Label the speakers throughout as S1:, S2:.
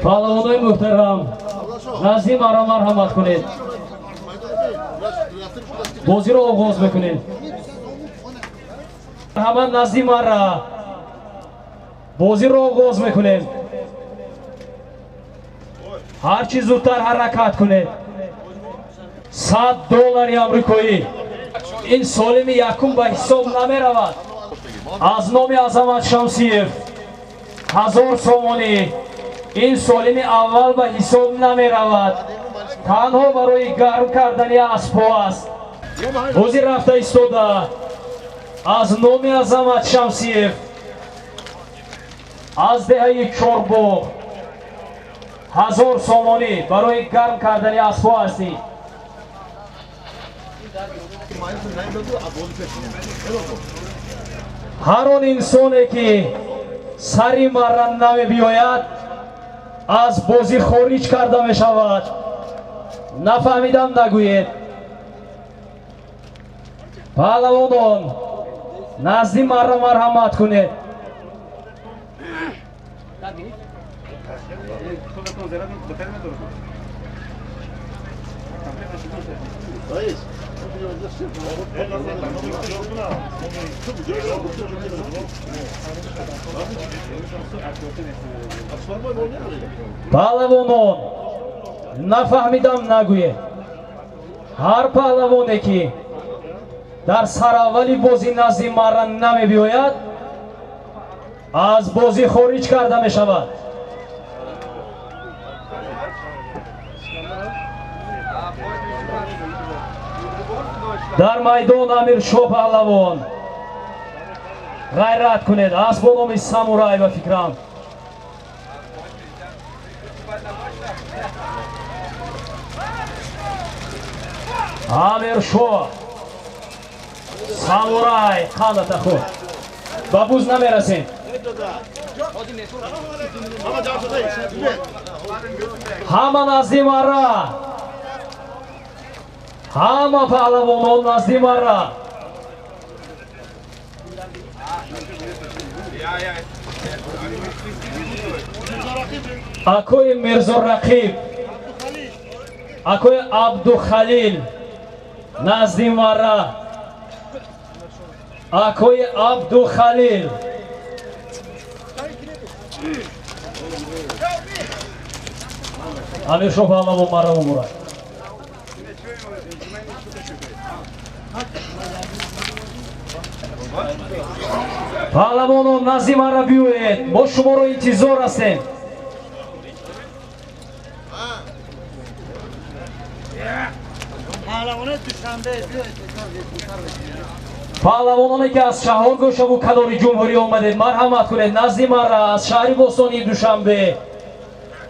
S1: Паҳлавонои муҳтарам, назди маро марҳамат кунед. Бозиро оғоз мекунем. Ҳама назди мара. Бозиро оғоз мекунем. Ҳарчи зудтар ҳаракат кунед. $100 амрикоӣ. Ин солими якум ба ҳисоб намеравад. Аз номи Азамат Шамсиев 1000 сомонӣ. Ин солими аввал ба ҳисоб намеравад. Танҳо барои гарм кардани аспҳо аст. Бозӣ рафта истода. Аз номи Азамат Шамсиев аз деҳаи Чорбоғ 1000 сомонӣ барои гарм кардани аспҳо ҳастӣ. Ҳар он инсоне ки сари марра намебиёяд, аз бозӣ хориҷ карда мешавад. Нафаҳмидам нагӯед. Паҳлавонон, назди марра марҳамат кунед. Паҳлавонон, нафаҳмидам нагӯед. Ҳар паҳлавоне ки дар сараввали бозӣ назди марра намебиёяд, аз бозӣ хориҷ карда мешавад. Дар майдон Амиршоҳ паҳлавон. Ғайрат кунед, асп бо номи Самурай ба фикрам. Амиршоҳ Самурай қандата худ. Ба буз намерасем. Ҳама назди марра. Ҳама паҳлавонон назди марра. Акои Мирзорақиб, акои Абдухалил назди марра. Акои Абдухалил. Амиршоҳ паҳлавон марра муборак. Паҳлавонон, назди марра биёед, мо шуморо интизор ҳастем. Паҳлавононе ки аз шаҳр гӯшаву канори ҷумҳурӣ омадед, марҳамат кунед назди марра. Аз шаҳри бостонии Душанбе,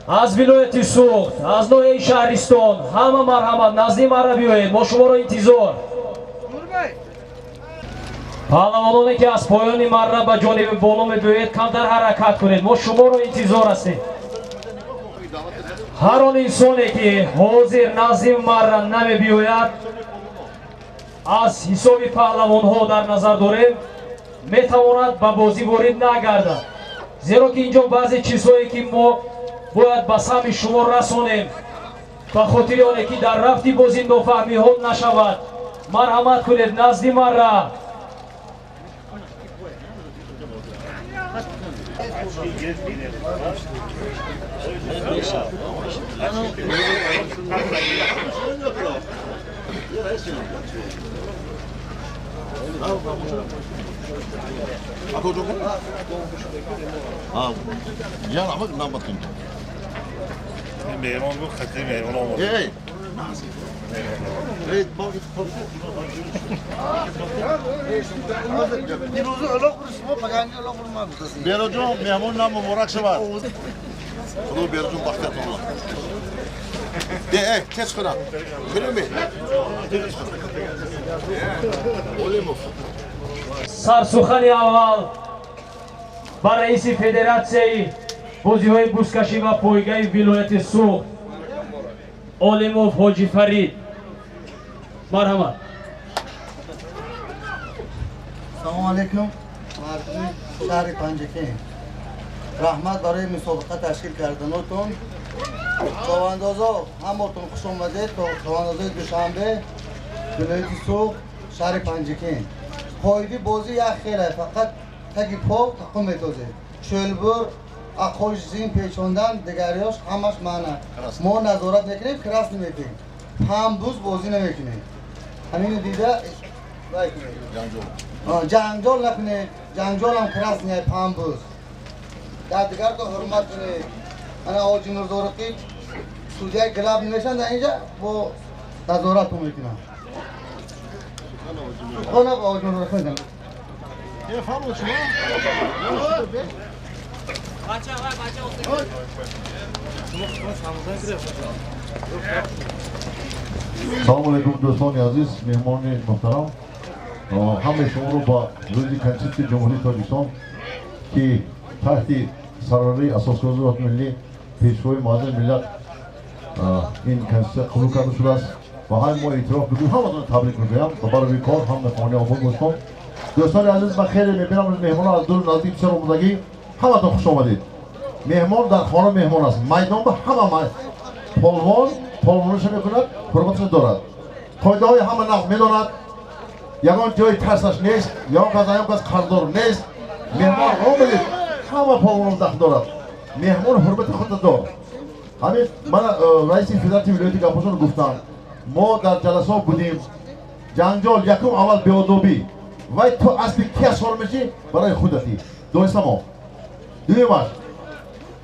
S1: аз вилояти Суғд, аз ноҳияи Шаҳристон, ҳама марҳамат назди марра биёед, мо шуморо интизор. Паҳлавононе ки аз поёни марра ба ҷониби боло мебиёед, камтар ҳаракат кунед, мо шуморо интизор ҳастем. Ҳар он инсоне ки ҳозир назди марра намебиёяд, аз ҳисоби паҳлавонҳо дар назар дорем, метавонад ба бозӣ ворид нагардад. Зеро ки инҷо баъзе чизҳое ки мо бояд ба самъи шумо расонем, ба хотири оне ки дар рафти бозӣ нофаҳмиҳо нашавад, марҳамат кунед назди марра.
S2: Меҳмон гуфт, хати меҳмон омад.
S3: Бероҷон, меҳмон нам муборак шавад. Худо Бероҷон бахтият олла. Тез кунам. Кирми? Олимов.
S1: Сарсухани аввал ба раиси федератсияи бозиҳои бузкашӣ ва пойгаи вилояти Суғд Олимов Ҳоҷи Фарид. Марҳамат.
S4: Салому алейкум, мардуми шаҳри Панҷакент. Раҳмат барои мусобиқа ташкил карданотон. Човандозо, ҳамотон хуш омадед. Човандозои Душанбе, вилояти Суғд, шаҳри Панҷакент. Қоиди бозӣ як хеле, фақат таги по тақум метозед. Чӯлбур, ақош, зин печондан, дигариёш ҳамаш маъна. Мо назорат мекунем, красный метем. Памбуз бозӣ намекунем. Ҳамину дида вай кунед. Ҷанҷол накунед. Ҷанҷолам красный, памбуз. Дар дигарто ҳурмат кунед. Ана Ҳоҷи Мирзориқӣ судьяи главный мешанд, дар инҷа бо назоратон мекунанд. Субҳона ба Ҳоҷи Мирзориқӣ мезанам.
S3: Фармуд шумо.
S5: Салому алейкум, дӯстони азиз, меҳмони муҳтарам. Ҳамаи шуморо ба рӯзи Конститутсияи Ҷумҳурии Тоҷикистон, ки таҳти сарварии Асосгузори Ватани миллӣ, Пешвои муаззами миллат, ин Конститутсия қабул карда шудааст ва ҳамин мо эътироф мекунем, ҳаматон табрик мегӯям ва барои кор ҳам мехоҳани обод бошон. Дӯстони азиз, ман хеле мебинам, меҳмонон аз дуру наздик бисёр омодагӣ. Ҳаматон хуш омадед. Меҳмон дар хона меҳмон аст. Майдон ба ҳама полвон полвониша мекунад, ҳурматаша дорад, қоидаҳои ҳама нағз медонад, ягон ҷои тарсаш нест, ягон кас ягон кас қарздор нест. Меҳмон омадед, ҳама полвонон дахл дорад. Меҳмон ҳурмати худро дор. Ҳамин мана раиси федератсияи вилояти гапошон гуфтанд, мо дар ҷаласаҳо будем. Ҷанҷол якум аввал беодобӣ, вай ту асли ки асор мешӣ барои худатӣ донистамо. Дуюмаш,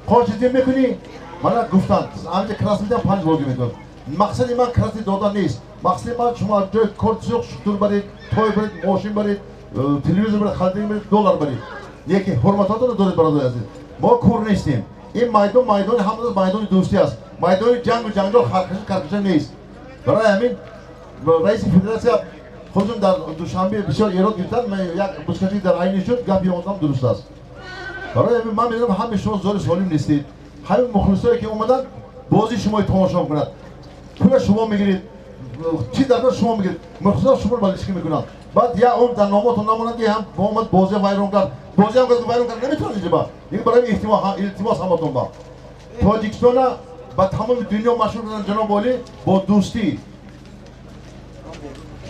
S5: қочизӣ мекунӣ, мана гуфтанд, ҳамҷа красный дам 5 логи медод. Мақсади ман красный додан нест. Мақсади ман шумо аз ҷои кор сиёқ шутур баред, той баред, мошин баред, телевизор баред, холодильник баред, доллар баред. Лекин ҳурматотонро доред, бародари азиз. Мо кур нестем. Ин майдон майдони ҳама, майдони дӯстӣ аст. Майдони ҷангу ҷанҷол, харкаша каркаша нест. Барои ҳамин раиси федератсия худшон дар Душанбе бисёр эрод гирифтанд, як бузкашӣ дар айни шуд, гапи одам дуруст аст. Барои ҳамин ман медонам, ҳамаи шумо зори солим нестед. Ҳамин мухлисое ки омаданд, бозии шумои тамошо мекунад, пула шумо мегиред, чи дар шумо мегиред, мухлисо шуморо болельщик мекунанд. Баъд я он дар номотон намонад, ки ҳам омад, бозия вайрон кард. Бозиам вайрон кард наметавонад инҷа ба. Ин барои илтимос ҳаматон ба. Тоҷикистона ба тамоми дунё машҳур кардан ҷаноби олӣ бо дӯстӣ.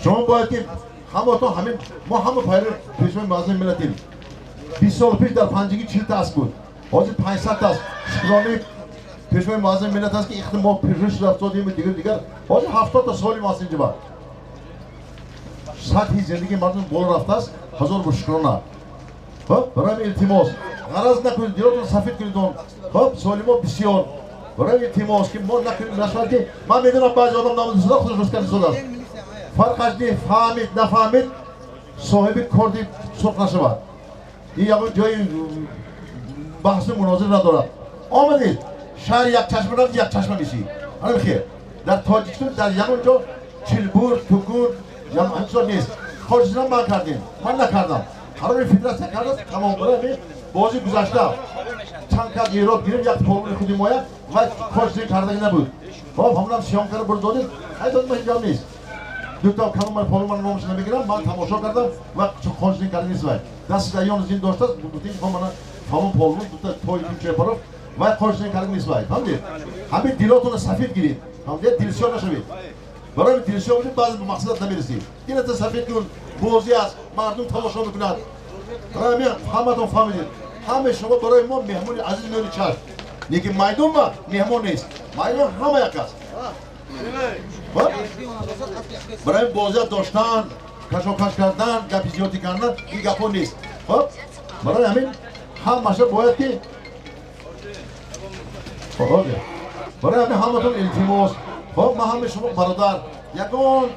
S5: Шумо бояд ки ҳаматон ҳамин мо ҳама пайрави Пешвои муаззами миллатем. 20 сол пеш дар Панҷагӣ 40 та асп буд, ҳозир 500 та аст. Шукронаи Пешвои муаззами миллат аст, ки ихти мо пирӯш рафтодем, дигар дигар. Ҳозир 70 та солим аст инҷа. Ба сатҳи зиндагии мардум боло рафтааст, ҳазор бор шукрона. Хоб, барои илтимос, ғараз накунед, дилотон сафед кунед. Он хоб, солимо бисёр. Барои илтимос, ки мо накунем, нашавад, ки ман медонам, баъзе одам намудисуда худаш рӯз карда истодааст. Фарқаш не, фаҳмид, нафаҳмид, соҳиби корди сурх нашавад. Ин ягон ҷои баҳсу мунозира надорад. Омадед шаҳри якчашма рафт, якчашма мешӣ. Ана хер, дар Тоҷикистон дар ягон ҷо чилбур, тукун ҳамчизо нест. Хоҷизам ман кардем, ман накардам, қарори федератсия кардааст, тамом. Барои бозӣ гузашта чанд кас эрод гирифт, як полвони худи моя ва хоҷизӣ кардаги набуд. Хоб, ҳамонам съёмка ро бурд додед, ҳай дод, ма ҳеҷ нест. Дута калон полвон, номашо намегирам, ман тамошо кардам ва хоҷизӣ карда нест. Вай дасти даён зин доштааст, гуфтем, мана фалон полвон дута той чепаров, вай хоҷизӣ карда нест. Вай фаҳмидед? Ҳамин дилотонро сафед гиред, фаҳмидед? Дилсиёҳ нашавед. Барои дилсиёҳ бошед, баъзе ба мақсадат намерасӣ. Дилата сафед кун, бозӣ аст, мардум тамошо мекунад. Барои ҳамин ҳаматон фаҳмидед, ҳамаи шумо барои мо меҳмони азиз миёни чашм. Лекин майдон ба меҳмон нест, майдон ҳама як аст. Барои бозия доштан, кашокаш кардан, гапи зиёдӣ кардан, ин гапҳо нест. Хоб, барои ҳамин ҳамаша бояд ки, барои ҳамин ҳаматон илтимос. Хоб, ман ҳамаи шумо бародар, ягон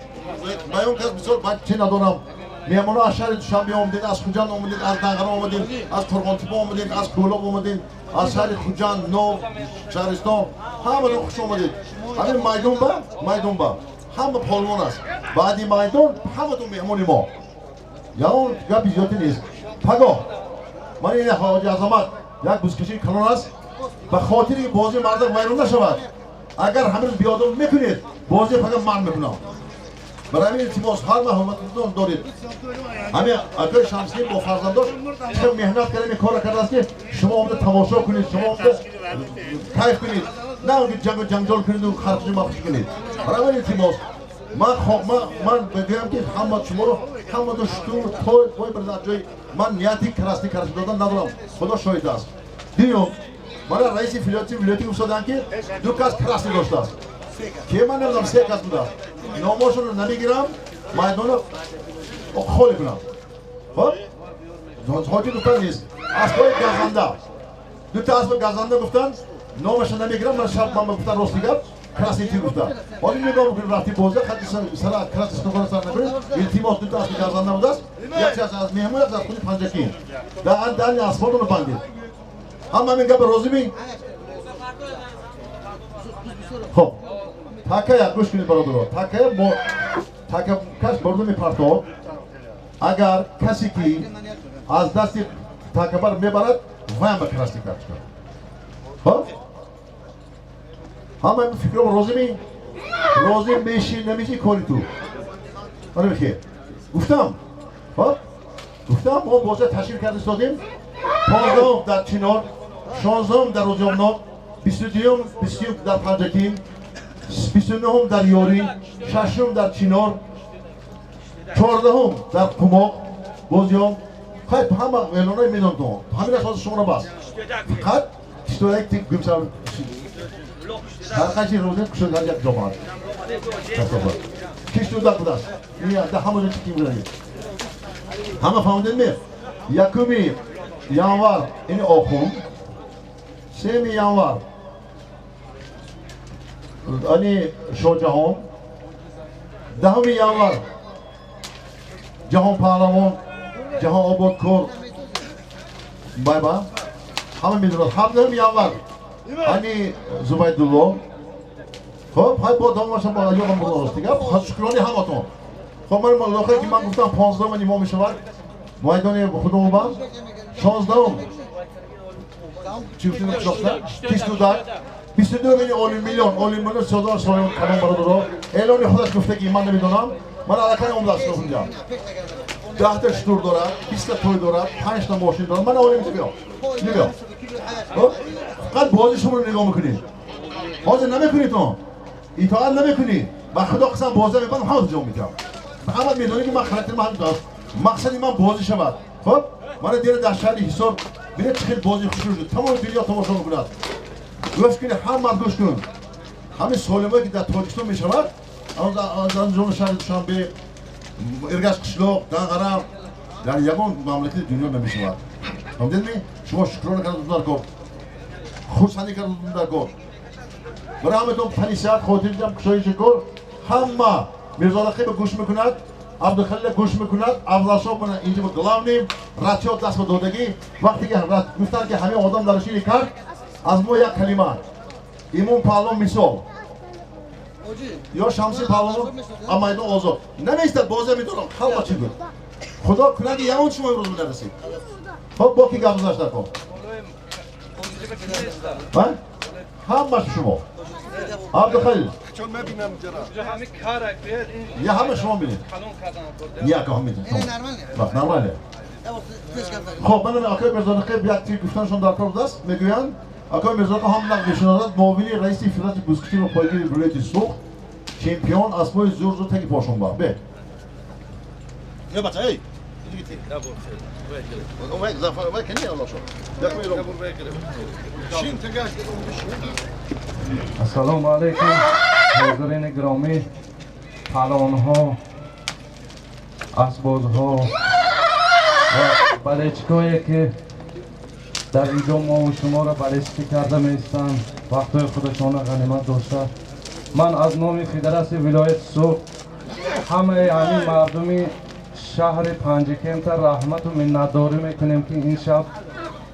S5: баён кас бисёр чӣ надорам. Меҳмонҳо аз шаҳри Душанбе омадед, аз Хуҷанд омадед, аз Данғара омадед, аз Қурғонтипа омадед, аз Кӯлоб омадед, аз шаҳри Хуҷанд, Нов, шаҳристон, ҳаматон хуш омадед. Ҳамин майдон ба майдон ба ҳама полвон аст. Баъди майдон ҳаматон меҳмони мо, ягон гапи зиёдӣ нест. Пагоҳ ман ин ҳоҷи Азамат як бузкашии калон аст. Ба хотири бозии мардак вайрон нашавад, агар ҳамин рӯз беодоб мекунед, бозии пага ман мекунам. Барои ҳамин илтимос, ҳар ма ҳурмататон доред. Ҳамин акои Шамсиддин бо фарзандош чӣ меҳнат карда, ин корро кардааст, ки шумо омада тамошо кунед, шумо омада кайф кунед, на он ки ҷангу ҷанҷол кунеду харқишу марқиш кунед. Барои ҳамин илтимос, ман мегӯям, ки ҳама шуморо, ҳамаду шутур той бой баред аз ҷои ман. Нияти красный карточка додан надорам, Худо шоҳид аст. Дуюм, мана раиси федератсияи вилоятӣ гуфтоданд, ки ду кас красный доштааст, ки ман намедонам, се кас будааст, номошонро намегирам, майдонро холӣ кунам. Хоб, ҳоҷӣ гуфтан нест, аспҳои газанда, дута аспи газанда гуфтанд, номаша намегирам. Ман шаб ман гуфтан, рости гап, красный ти гуфта. Ҳоло нигоҳ мекунем, рафти боза хати сара красный стокора сар накунед, илтимос. Дута аспи газанда будааст, як аз меҳмон, як аз худи Панҷакин. Даҳни аспотонро бандед. Ҳама ҳамин гапа розӣ ми? Хоб, такая гӯш кунед, бародаро. Такая бо така кас бурда мепартод, агар касе ки аз дасти такабар мебарад, ваям ба красный карточка. Хоб, ҳама ин фикром розӣ ми? Розӣ меши, намеши, кори ту. Мана бихер, гуфтам, хоб, гуфтам, мо боза ташкил карда истодем: 15-ум дар Чинор, 16-ум дар Рӯзиёбнок, 22-юм, 21 дар Панҷакин, 29-ум дар Ёрӣ, 6-ум дар Чинор, 14-ум дар Қумоқ бозиём. Хайр, ҳама эълонои медонтон, ҳаминаш ҳозир шуморо бас. Фақат киштояк тик гумсар ҳар қайси рӯзе кушод як ҷомаат киштудак будааст. Ҳама ҷо чиким гирад, ҳама фаҳмидед ме? 1 январ ини Охун, 3 январ ани Шоҳҷаҳон, 10 январ Ҷаҳон Паҳлавон, Ҷаҳон Ободкор, байба ҳама медонад, 17 январ ани Зубайдулло. Хоб, ҳай, бо давомаша бо ёдам бурда, рости гап. Шукрони ҳаматон. Хоб, ман лохе ки ман гуфтам, 15-уми нимо мешавад майдони Худобанд, 16-ум чӣ гуфтем, Киштудак, 22-ми Олим миллион, Олим миллион содор соён калон. Бародаро, эълони худаш гуфтаги, ман намедонам, ман аллакай омадааст унҷа, 10-та шутур дорад, 20-та той дорад, панҷта мошин дорад. Ман олим биё, нигоҳ, фақат бози шуморо нигоҳ мекунед. Ҳозир намекунед, он итоат намекунӣ, ба Худо қисам, боза мебандам, ҳама ҷавоб медиҳам. Ҳама медонӣ, ки ман характери ман, мақсади ман бозӣ шавад. Хоб, мана дера дар шаҳри Ҳисор бинед, чӣ хел бозии хушрӯ шуд, тамоми дунё тамошо мекунад. Гӯш кунед, ҳама гӯш кун. Ҳамин солимое ки дар Тоҷикистон мешавад, ҷони шаҳри Душанбе, Иргаш, қишлоқ, Данғара, дар ягон мамлакати дунё намешавад. Фаҳмидедми? Шумо шукрона кардатон дар кор, хурсандӣ кардатон дар кор. Барои ҳаматон тани сиҳат, хотирҷам, кушоиши кор. Ҳама Мирзорақиба гӯш мекунад, Абдухалила гӯш мекунад, Афзалшоҳ мана инҷа главный расчёт даст ба додагӣ. Вақте ки гуфтанд, ки ҳамин одам нарушение кард, аз мо як калима: Имом Паҳлавон мисол ё Шамси Паҳлавон, а майдон озод намеистад, боза медорам. Халқа чӣ гуфт? Худо кунад, ки ягон шумо имрӯз нарасид. Хоб, бо ки гап гузашта кун, ҳамаш шумо, Абдухалил, я ҳама шумо бинед, яка ҳам бинед, нормально. Хоб, ман акои Мирзонақиб як чиз гуфтаншон дар кор будааст. Мегӯянд, акои Мирзонақиб ҳам нақд мешиносад, муовини раиси федератсияи бузкушӣ ва пойгири вилояти Суғд, чемпион, аспои зур зур таги пошон ба бе. Не, бача, эй, вай зафар, вай кани Аллоҳ шо. Шин тагаш.
S6: Ассалому алайкум, ҳозирини гиромӣ, паҳлавонҳо, асбозҳо ва болельщик ое ки дар инҷо мову шуморо болельщикӣ карда меистанд, вақтҳои худашонро ғанимат дошта. Ман аз номи федератсияи вилояти Суғд ҳамаи ҳамин мардуми шаҳри Панҷикента раҳмату миннатдорӣ мекунем, ки ин шаб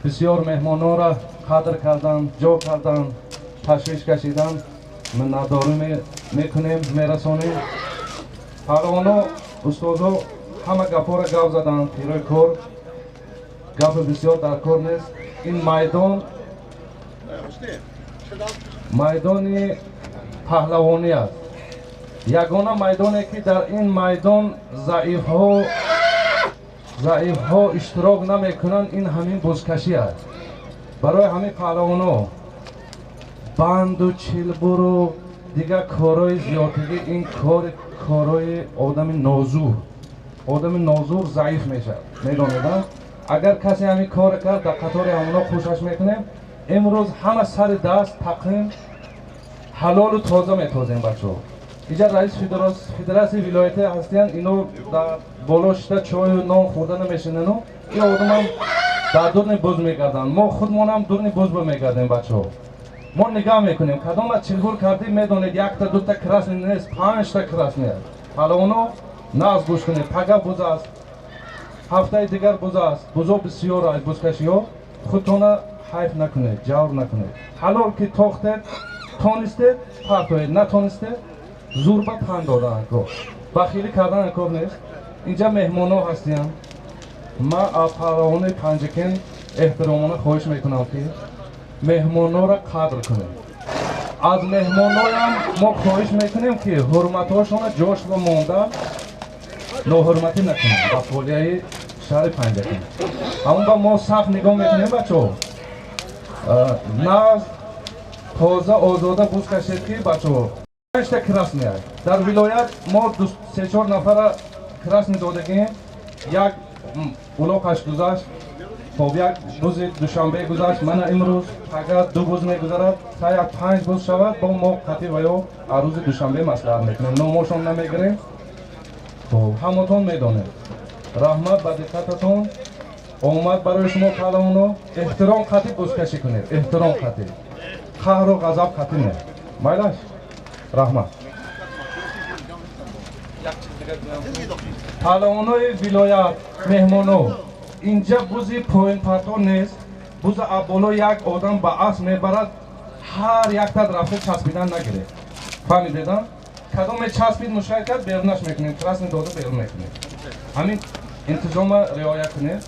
S6: бисёр меҳмононро қадр карданд, ҷо карданд, ташвиш кашиданд. Миннатдорӣ мекунем, мерасонем. Паҳлавоно, устозҳо ҳама гапҳоро гап заданд. Пирои кор гапи бисёр дар кор нест. Ин майдон майдони паҳлавонӣ аст. Ягона майдоне ки дар ин майдон заифҳо иштирок намекунанд, ин ҳамин бузкашӣ аст. Барои ҳамин паҳлавоно банду чилбуру дигар корҳои зиёдтагӣ, ин корҳои одами нозур. Одами нозур заиф мешавад, медонед? Агар касе ҳамин кор кард, дар қатори ҳамоно хушаш мекунем. Имрӯз ҳама сари даст тақрим ҳалолу тоза метозем, бачаҳо. Иҷа раис федератсияи вилоятӣ ҳастиянд, ино дар боло шита чою нон хӯрда намешинану ин одамам дар дурни буз мегарданд. Мо худмонам дурни буз мегардем, бачаҳо. Мо нигаҳ мекунем, кадома чилбур кардем, медонед, якта дута красный нест, панҷта красный аст. Паҳлавоно, нағз гӯш кунед, пага буз аст, ҳафтаи дигар буз аст, бузо бисёр аст, бузкашиҳо. Худтона ҳайф накунед, ҷавр накунед. Ҳалол ки тохтед, тонистед, партоед, натонистед, зурба тан додаанд кор, бахилӣ кардан кор нест. Инҷа меҳмонҳо ҳастиянд. Ман аз паҳлавонои Панҷакент эҳтиромона хоҳиш мекунам, ки меҳмонҳоро қадр кунед. Аз меҳмонҳоям мо хоҳиш мекунем, ки ҳурматҳошонро ҷошба монда ноҳурматӣ накунем ба фолияи шаҳри Панҷакент. Ҳамон ба мо сахт нигоҳ мекунем, бачаҳо. Нағз тоза озода буз кашед, ки бачаҳо, панҷта красный аст. Дар вилоят мо се-чор нафара красный додагем, як улоқаш гузашт, хоб, як бузи Душанбе гузашт, мана имрӯз агар ду буз мегузарад, та як панҷ буз шавад, бо мо қатъи ва ё аз рӯзи Душанбе маслиҳат мекунем, номошон намегирем. Хоб, ҳаматон медонед. Раҳмат ба диққататон. Омад барои шумо, паҳлавоно. Эҳтиром қатъи бузкашӣ кунед, эҳтиром қатъи, қаҳру ғазаб қатъи не. Майлаш, раҳмат. Паҳлавонои вилоят, меҳмоно, инҷа бузи поинпарто нест. Буза аз боло як одам ба асп мебарад, ҳар яктат рафта часпидан нагиред, фаҳмидеда? Кадоме часпид, мушкал кард, берунаш мекунем, красный дода берун мекунем. Ҳамин интизома риоя кунед.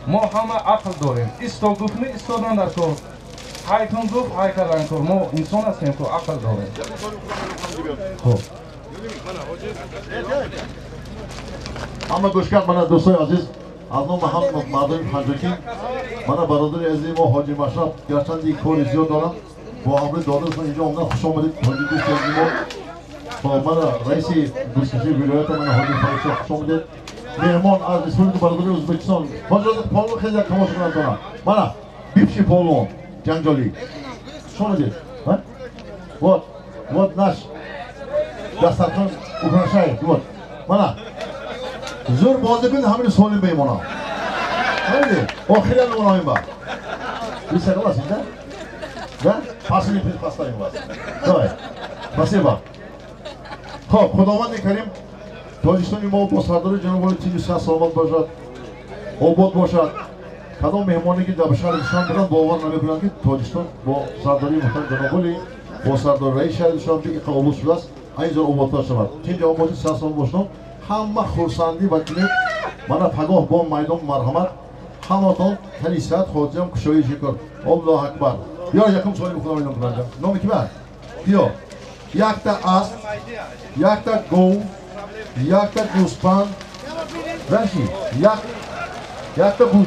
S6: Мо ҳама ақл дорем. Исто гуфт, истодан дар кор, ҳайкун гуфт, ҳай кардан кор. Мо инсон ҳастем ку, ақл дорем. Хоб.
S5: Ҳама гӯш кард. Мана, дӯстои азиз, аз номи ҳам мардуми Панҷакент, мана бародари азизи мо Ҳоҷи Машраб, гарчанди кори зиёд дорам, бо ҳамроҳи додарашон инҷо омадан. Хуш омадед, ҳоҷи дӯсти азизи мо. Мана раиси бузкашии вилоята, мана Ҳоҷи Фаридшоҳ, хуш омадед. Меҳмон аз Республики бародари Ӯзбекистон, Ҳоҷи Розиқ Полвон, хеле як тамошо кунад дорам. Мана бивший полвон ҷанҷолӣ, хуш омадед. Вот, вот наш дастархон украшает. Вот мана зӯр бозӣ кунед, ҳамин солим мемонам. Фаҳмидед? Охиран мемонам ба. Вы согласен, да? Да? Последний приз поставим вас. Давай. Спасибо. Хоб, Худованди Карим Тоҷикистони мо бо сардори ҷаноби тинҷу сиҳат саломат бошад, обод бошад. Кадом меҳмоне ки дар шаҳри Душанбе буданд, бовар намекунанд, ки Тоҷикистон бо сардории муҳтарам ҷаноби, бо сардори раиси шаҳри Душанбе иқа обод шудааст, айн зор ободтар шавад. Тинҷу ободӣ, сиҳат саломат бошад, ҳама хурсандӣ ва кунед. Мана пагоҳ бо майдон марҳамат, ҳаматон тани сиҳат, хотирам, кушоии шикор. Аллоҳ акбар. Ё якум соли худо эълон кунам. Номи ки ба? Биё. Якта асп, якта гов, якта гӯспанд, раши, якта буз.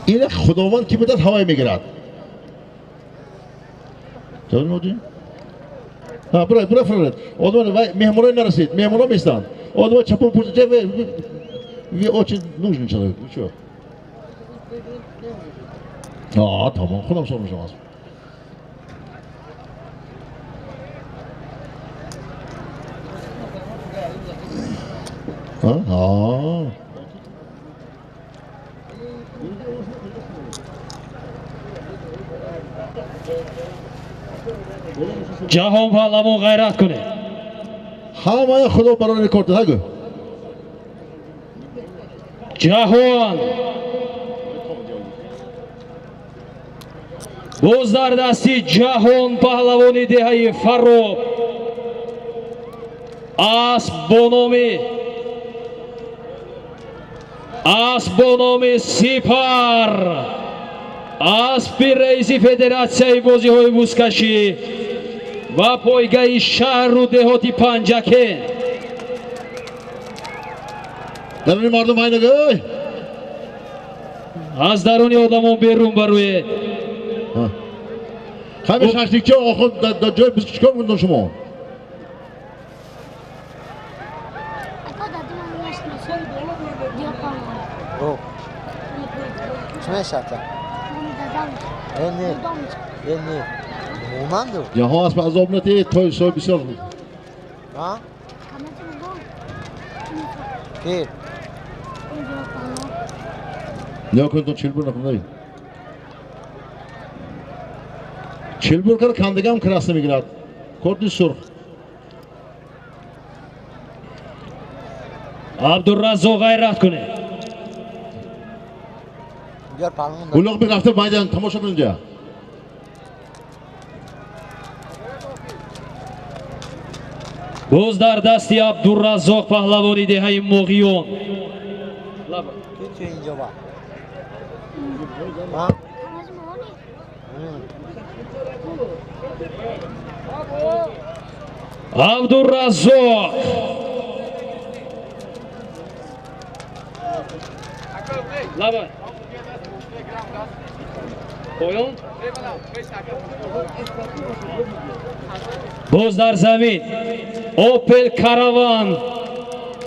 S5: Ина худованд ки бидад ҳавай мегирад. Бура бура фурад. Одамон вай меҳмонои нарасид, меҳмоно местанд. Одамон чапон пушт, вы очень нужный человек. Вы чё? А, тамом, худам сор мешавам. А?
S1: Ҷаҳон паҳлавон ғайрат кунед.
S5: Ҳамаи худо барои рекорд нагӯ.
S1: Ҷаҳон боз дар дасти Ҷаҳон паҳлавони деҳаи Фарроб асп бо номи Сипар, аспи раиси федератсияи бозиҳои бузкашӣ ва пойгаи шаҳру деҳоти Панҷакент.
S5: Даруни мардум айнагӯй.
S1: Аз даруни одамон берун бароед.
S5: Ҳами шашликча охир дар ҷои бузкашӣ чикор мекунед шумо? Ҷаҳон асп азоб натиҳед, той сои бисёр. Нигоҳ кунед, чилбур накунед. Чилбур кар кандагам красный мегирад. Корти сурх.
S1: Абдураззоқ ғайрат кунед.
S5: Улуғбек рафта майдон тамошо кунед инҷа.
S1: Боз дар дасти Абдураззоқ паҳлавони деҳаи Моғиён. Абдураззоқ лаба поён. Боз дар замин Опел Караван,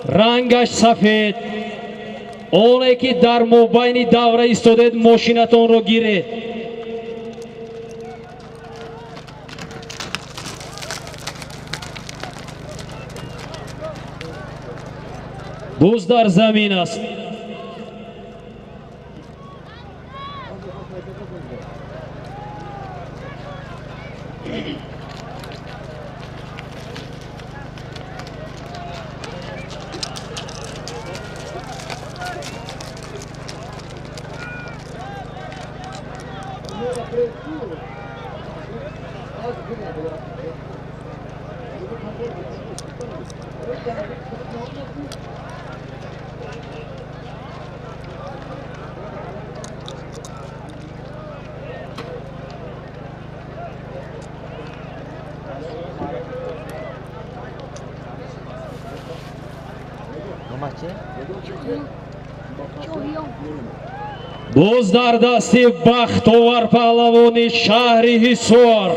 S1: рангаш сафед. Оне ки дар мобайни давра истодед, мошинатонро гиред. Боз дар замин аст. Боз дар дасти Бахтовар паҳлавони шаҳри Ҳисор.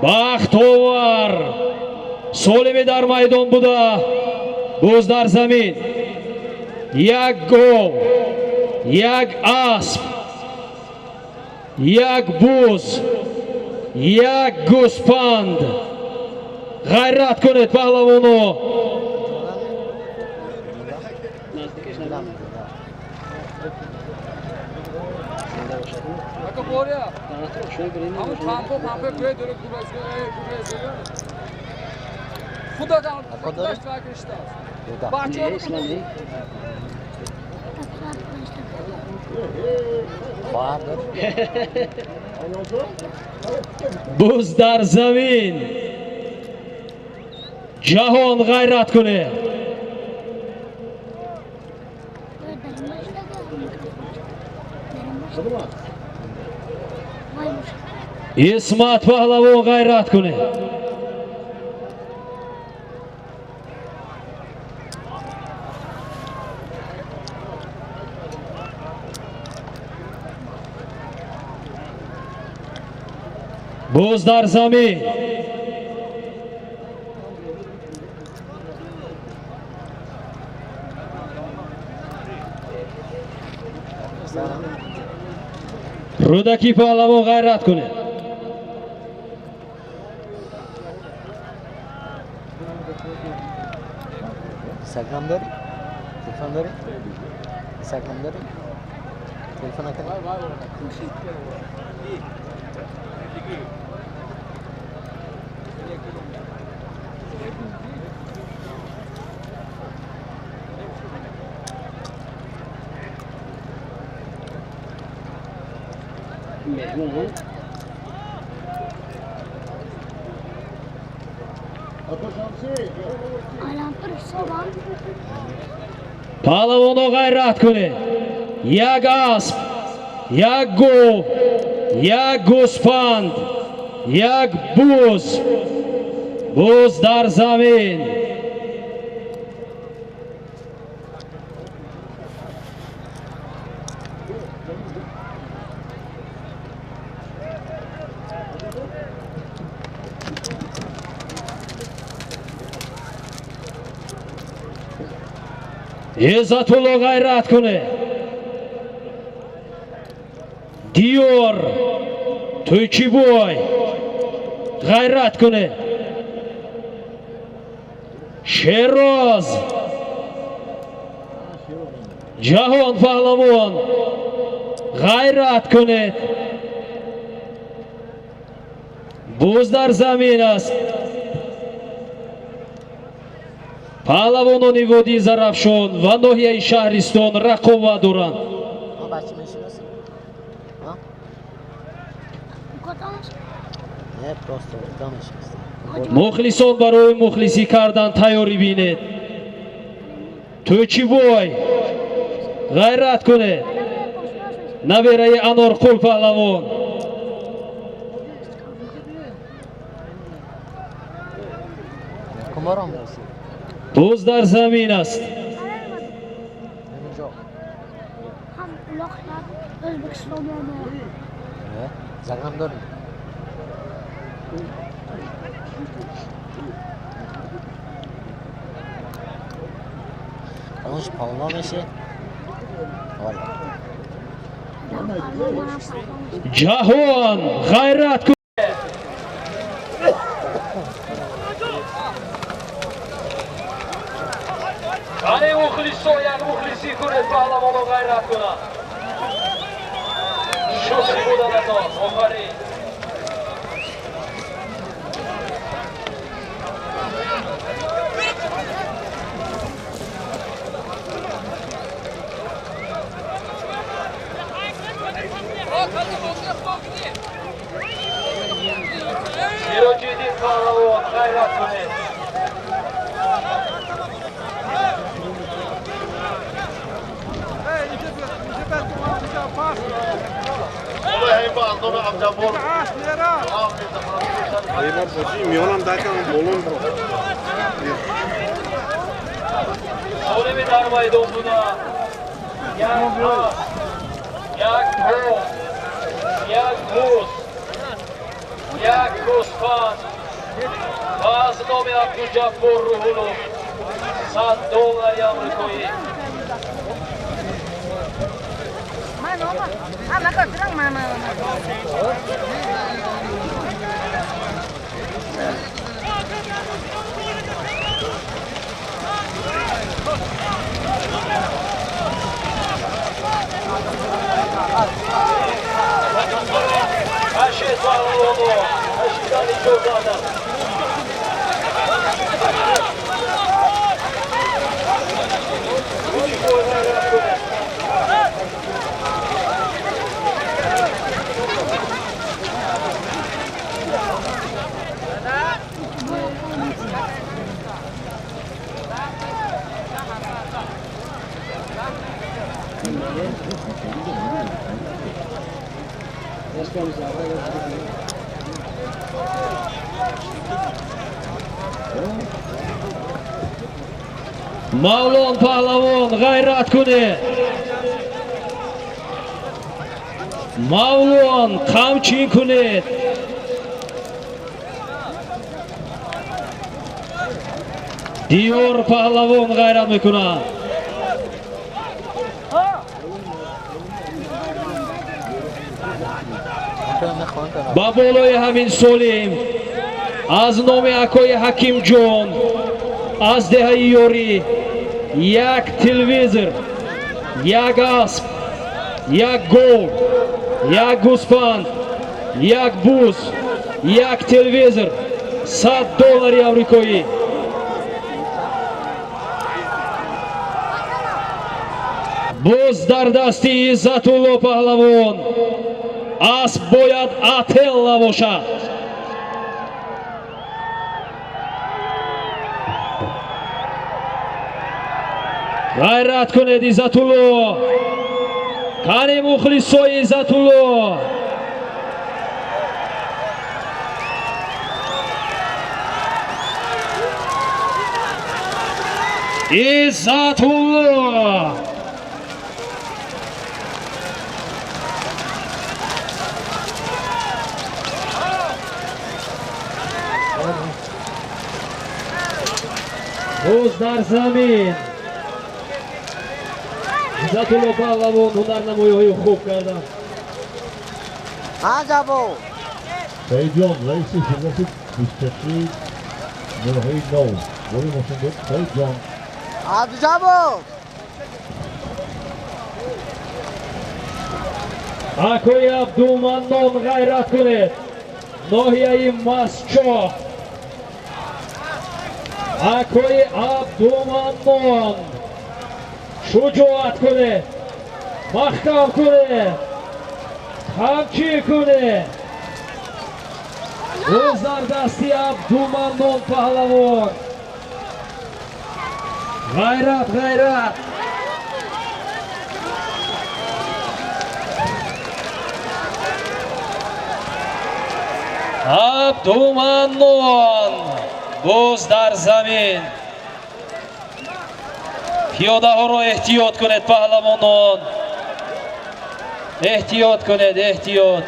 S1: Бахтовар солими дар майдон буда, боз дар замин. Як гов, як асп, як буз, як гӯспанд. Ғайрат кунед паҳлавоно. Буз дар замин. Ҷаҳон ғайрат кунед. Исмат паҳлавон ғайрат кунед. Боз дар замин. Рӯдакӣ паҳлавон, ғайрат кунед.
S7: Инстаграм дорӣ? Телефон дорӣ? Инстаграм дорӣ? Телефон накардӣ?
S1: Паҳлавоно, ғайрат кунед. Як асп, як гов, як гӯспанд, як буз. Буз дар замин. Иззатулло, ғайрат кунед. Диёр Тӯйчибой, ғайрат кунед. Шероз, Ҷаҳон паҳлавон, ғайрат кунед. Буз дар замин аст. Паҳлавонони водии Зарафшон ва ноҳияи Шаҳристон рақобат доранд.
S7: А бача мешиносӣ? А? Не, просто куда мешиносӣ?
S1: Мухлисон, барои мухлисӣ кардан тайёрӣ бинед. Тӯйчибой, ғайрат кунед. Набераи Анорқул паҳлавон.
S7: Кумором мерасӣ?
S1: Буз дар замин аст.
S7: Ҳаминҷо.
S8: Ҳам uloqlar O'zbekiston.
S7: Не, Инстаграм дорӣ? Калонш палвон меши? Вале.
S1: Ҷаҳон, ғайрат кун. Қани, мухлисо, як мухлисӣ кунед, паҳлавоно ғайрат кунанд. Шукри буданатон, офарин. Сироҷиддин паҳлавон, ғайрат кунед.
S3: Оллоҳ Абдуҷаббор.
S2: Ема бозӣ миёнам дакам болон.
S1: Солими дар майдон буда як асп, як гов, як буз, як гӯсфанд ва аз номи Абдуҷаббор Рӯҳуллов 100 доллари амрикоӣ.
S9: Ah, maka terang mama mama.
S1: Кашед, паҳлавоно, кашидан иҷозат аст. Тӯйчибой, ғайрат кунед. Мавлон паҳлавон, ғайрат кунед. Мавлон, қамчин кунед. Диёр паҳлавон ғайрат мекунад. Ба болои ҳамин солим аз номи акои Ҳакимҷон аз деҳаи Ёрӣ як телевизор, як асп, як гов, як гӯспанд, як буз, як телевизор, 100 доллари амрикоӣ. Боз дар дасти Иззатулло паҳлавон асп бояд Ателла бошад. Ғайрат кунед, Иззатулло. Кани мухлисои Иззатулло? Иззатулло! Боз дар замин Иззатулло паҳлавон ҳунарнамоиҳои хуб карданд.
S7: Аҷабо!
S5: Саидҷон, раиси ширкати бузкашӣ ноҳияи Нов, бори мошин дод. Саидҷон.
S7: Абдуҷаббор!
S1: Акои Абдуманнон, ғайрат кунед. Ноҳияи Мастчоҳ. Акои Абдуманнон, шуҷоат кунед, маҳкам кунед, қамчӣ кунед. Боз дар дасти Абдуманнон паҳлавон. Ғайрат, ғайрат! Абдуманнон боз дар замин. Пиёдаҳоро эҳтиёт кунед, паҳлавонон. Эҳтиёт кунед, эҳтиёт.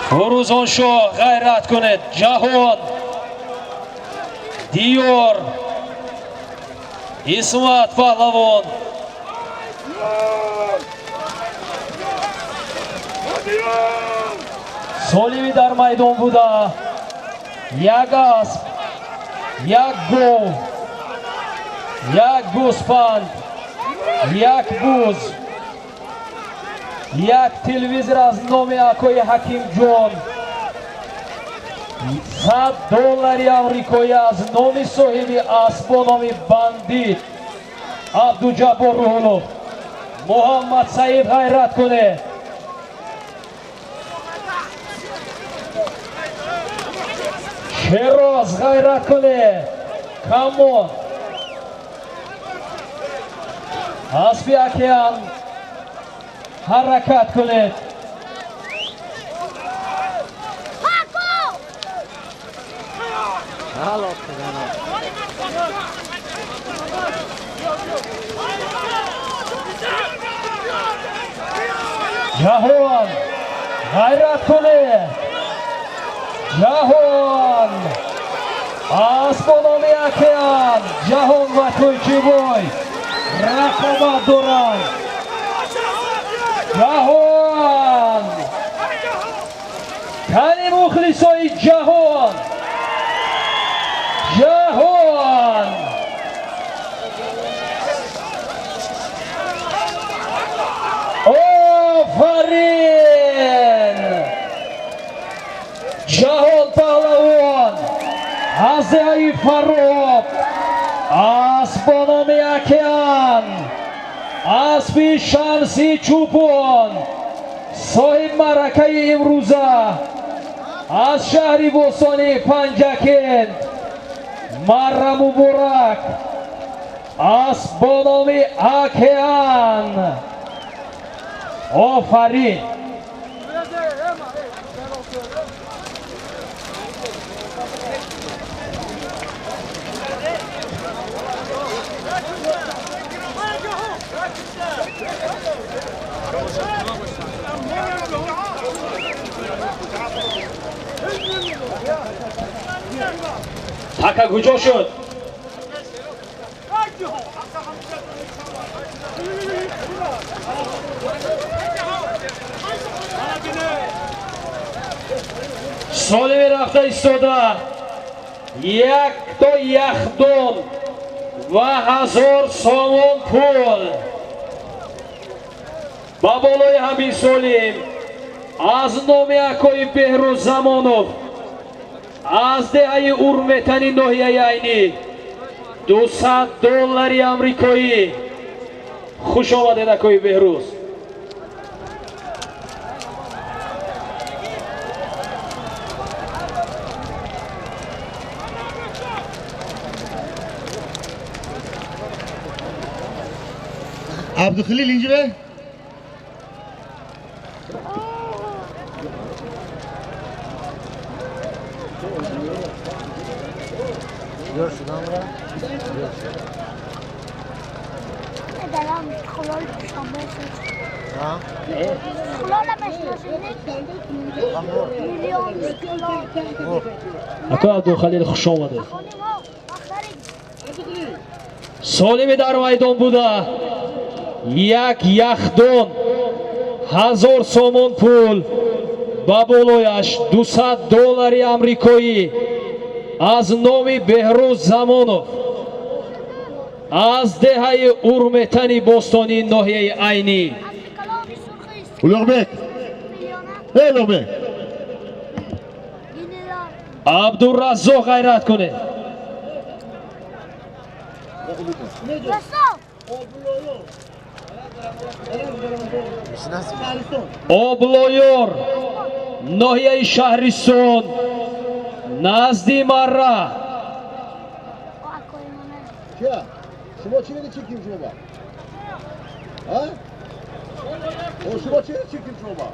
S1: Фурӯзоншоҳ, ғайрат кунед. Ҷаҳон, Диёр, Исмат паҳлавон. Солими дар майдон буда як асп, як гов, як гӯспанд, як буз, як телевизор аз номи акои Ҳакимҷон, 100 доллари амрикоӣ аз номи соҳиби асп бо номи Бандит Абдуҷаббор Рӯҳуллов. Муҳаммад Саид, ғайрат кунед. Шероз, ғайрат кунед. Камон. Аспи океан, ҳаракат кунед.
S7: Алло, пизана.
S1: Ҷаҳон, ғайрат кунед. Ҷаҳон, асп бо номи Океан, Ҷаҳон ва Тӯйчибой рақобат доранд. Ҷаҳон, кани мухлисои ҷаҳон? Ҷаҳон! Офарин! Ҷаҳон паҳлавон аз деҳаи Фароб, асп бо номи Океан, аспи Шамси Чӯпон, соҳиб маъракаи имрӯза аз шаҳри бостонии Панҷакент. Марра муборак, асп бо номи Океан. Офарин! Така куҷо шуд? Солими рафта истода якто яхдон ва 1000 сомон пул. Ба болои ҳамин солим аз номи акои Беҳрӯз Замонов аз деҳаи Урметани ноҳияи Айнӣ $200 амрикоӣ. Хуш омадед, акои Беҳрӯз.
S3: Абдухалил инҷа.
S1: Ако Абдухалил, хуш омадед. Солими дар майдон буда як яхдон, 1000 сомон пул, ба болояш $200 амрикоӣ аз номи Беҳрӯз Замонов аз деҳаи Урметани бостонии ноҳияи Айнӣ.
S3: Улуғбек, эй Улуғбек.
S1: Абдураззоқ, ғайрат кунед. Облоёр, ноҳияи Шаҳрисон, назди Марра.
S3: Шумо чӣ меди чиким шумо ба? А? Шумо чӣ чиким шумо ба?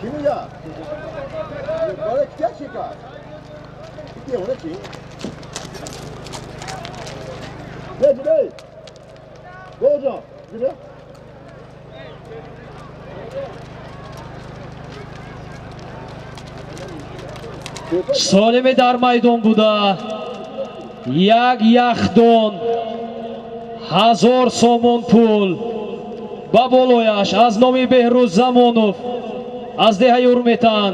S3: Киму я? Барои кия чика? Кия она чи? Не, ҷибей! Гоҷон, ҷибей?
S1: Солими дар майдон буда як яхдон, 1000 сомон пул, ба болояш аз номи Беҳрӯз Замонов аз деҳаи Урметан,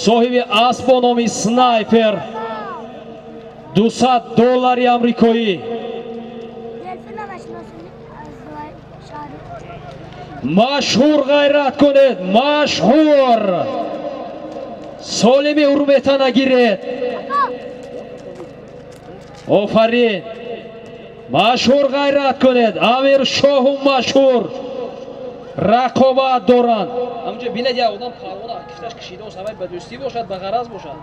S1: соҳиби асп бо номи Снайпер, $200 амрикоӣ. Машҳур, ғайрат кунед, машҳур. Солими Урметана гиред. Офарин. Машҳур, ғайрат кунед. Амиршоҳу машҳур рақобат доранд. Ҳамунҷо бинед, як одам парвона кифташ кашида бошад, ба дӯстӣ бошад, ба ғараз бошад.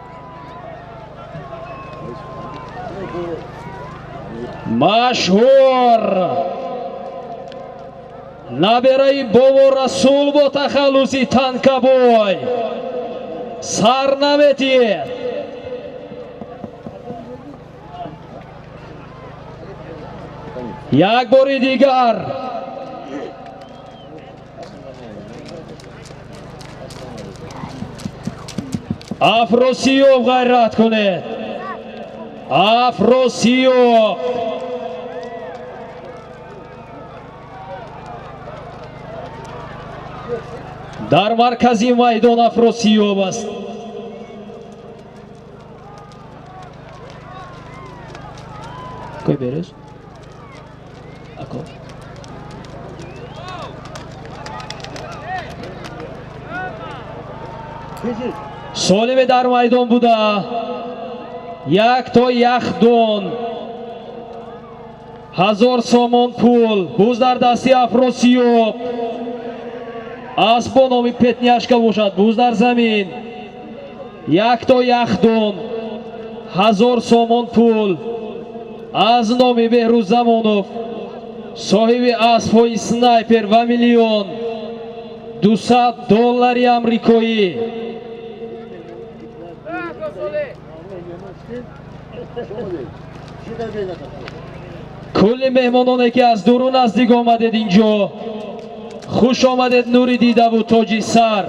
S1: Машҳур набераи бобо Расул бо тахаллуси Танкабой сар наметиҳед. Як бори дигар Афросиёб, ғайрат кунед. Афросиёб. Дар маркази майдон Афросиёб аст. Кой берез? Ако. Солиме дар майдон буда як то яхдон, 1000 сомон пул, буз дар дасти Афросиёб, асп бо номи Петняшка бошад, буз дар замин, як то яхдон, 1000 сомон пул аз номи Беҳрӯз Замонов, соҳиби аспҳои Снайпер ва миллион $200 амрикоӣ. Кулли меҳмононе ки аз дуру наздик омадед инҷо, хуш омадед, нури дидаву тоҷи сар.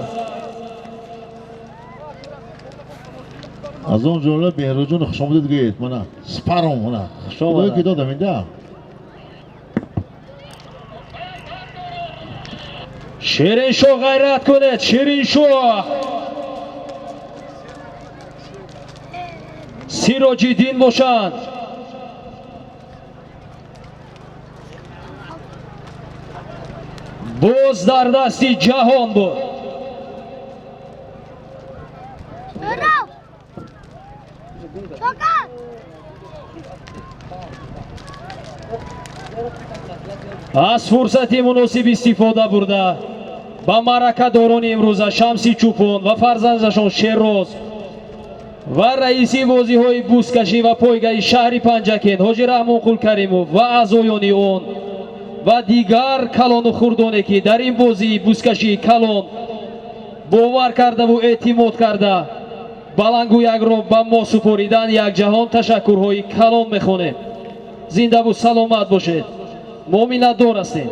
S5: Аз он ҷумла Беҳрӯзҷон хушомадед гӯед. Мана спаром мана. Худое ки додам инда.
S1: Шириншоҳ ғайрат кунед, Шириншоҳ. Сироҷиддин бошанд. Боз дар дасти ҷаҳон буд. Аз фурсати муносиб истифода бурда ба маъракадорони имрӯза Шамси Чӯпон ва фарзандашон Шерроз ва раиси бозиҳои бузкашӣ ва пойгаи шаҳри Панҷакент Ҳоҷи Раҳмонқул Каримов ва аъзоёни он ва дигар калону хурдоне ки дар ин бозии бузкашии калон бовар кардаву эътимод карда балангӯякро ба мо супоридан якҷаҳон ташаккурҳои калон мехонем. Зиндаву саломат бошед. Мо миннатдор ҳастем.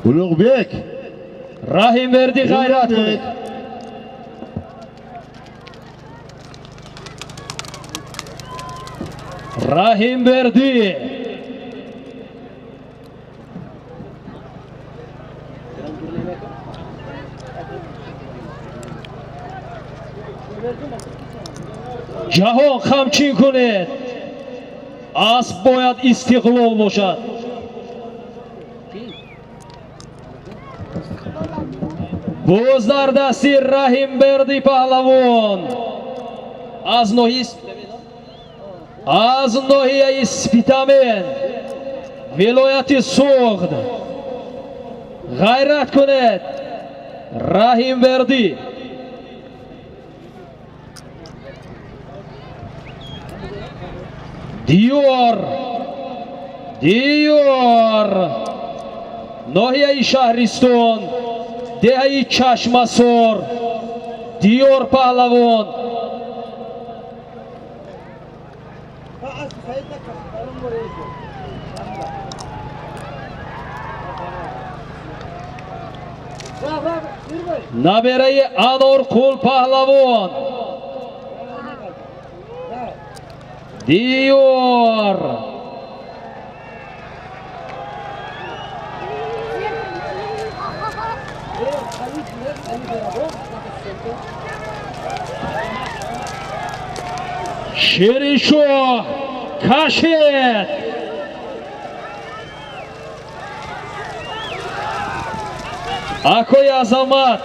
S5: Улуғбек
S1: Раҳимбердӣ ғайрат кунед. Раҳимбердӣ ҷаҳон хамчин кунед. Асп бояд истиқлол бошад. Боз дар дасти Раҳимбердӣ паҳлавон аз ноҳияи Спитамен вилояти Суғд. Ғайрат кунед Раҳимбердӣ. Диёр Диёр ноҳияи Шаҳристон деҳаи Чашмасор Диёр паҳлавон. Набераи Анорқул паҳлавон Диёр. Шириншоҳ кашед. Акои Азамат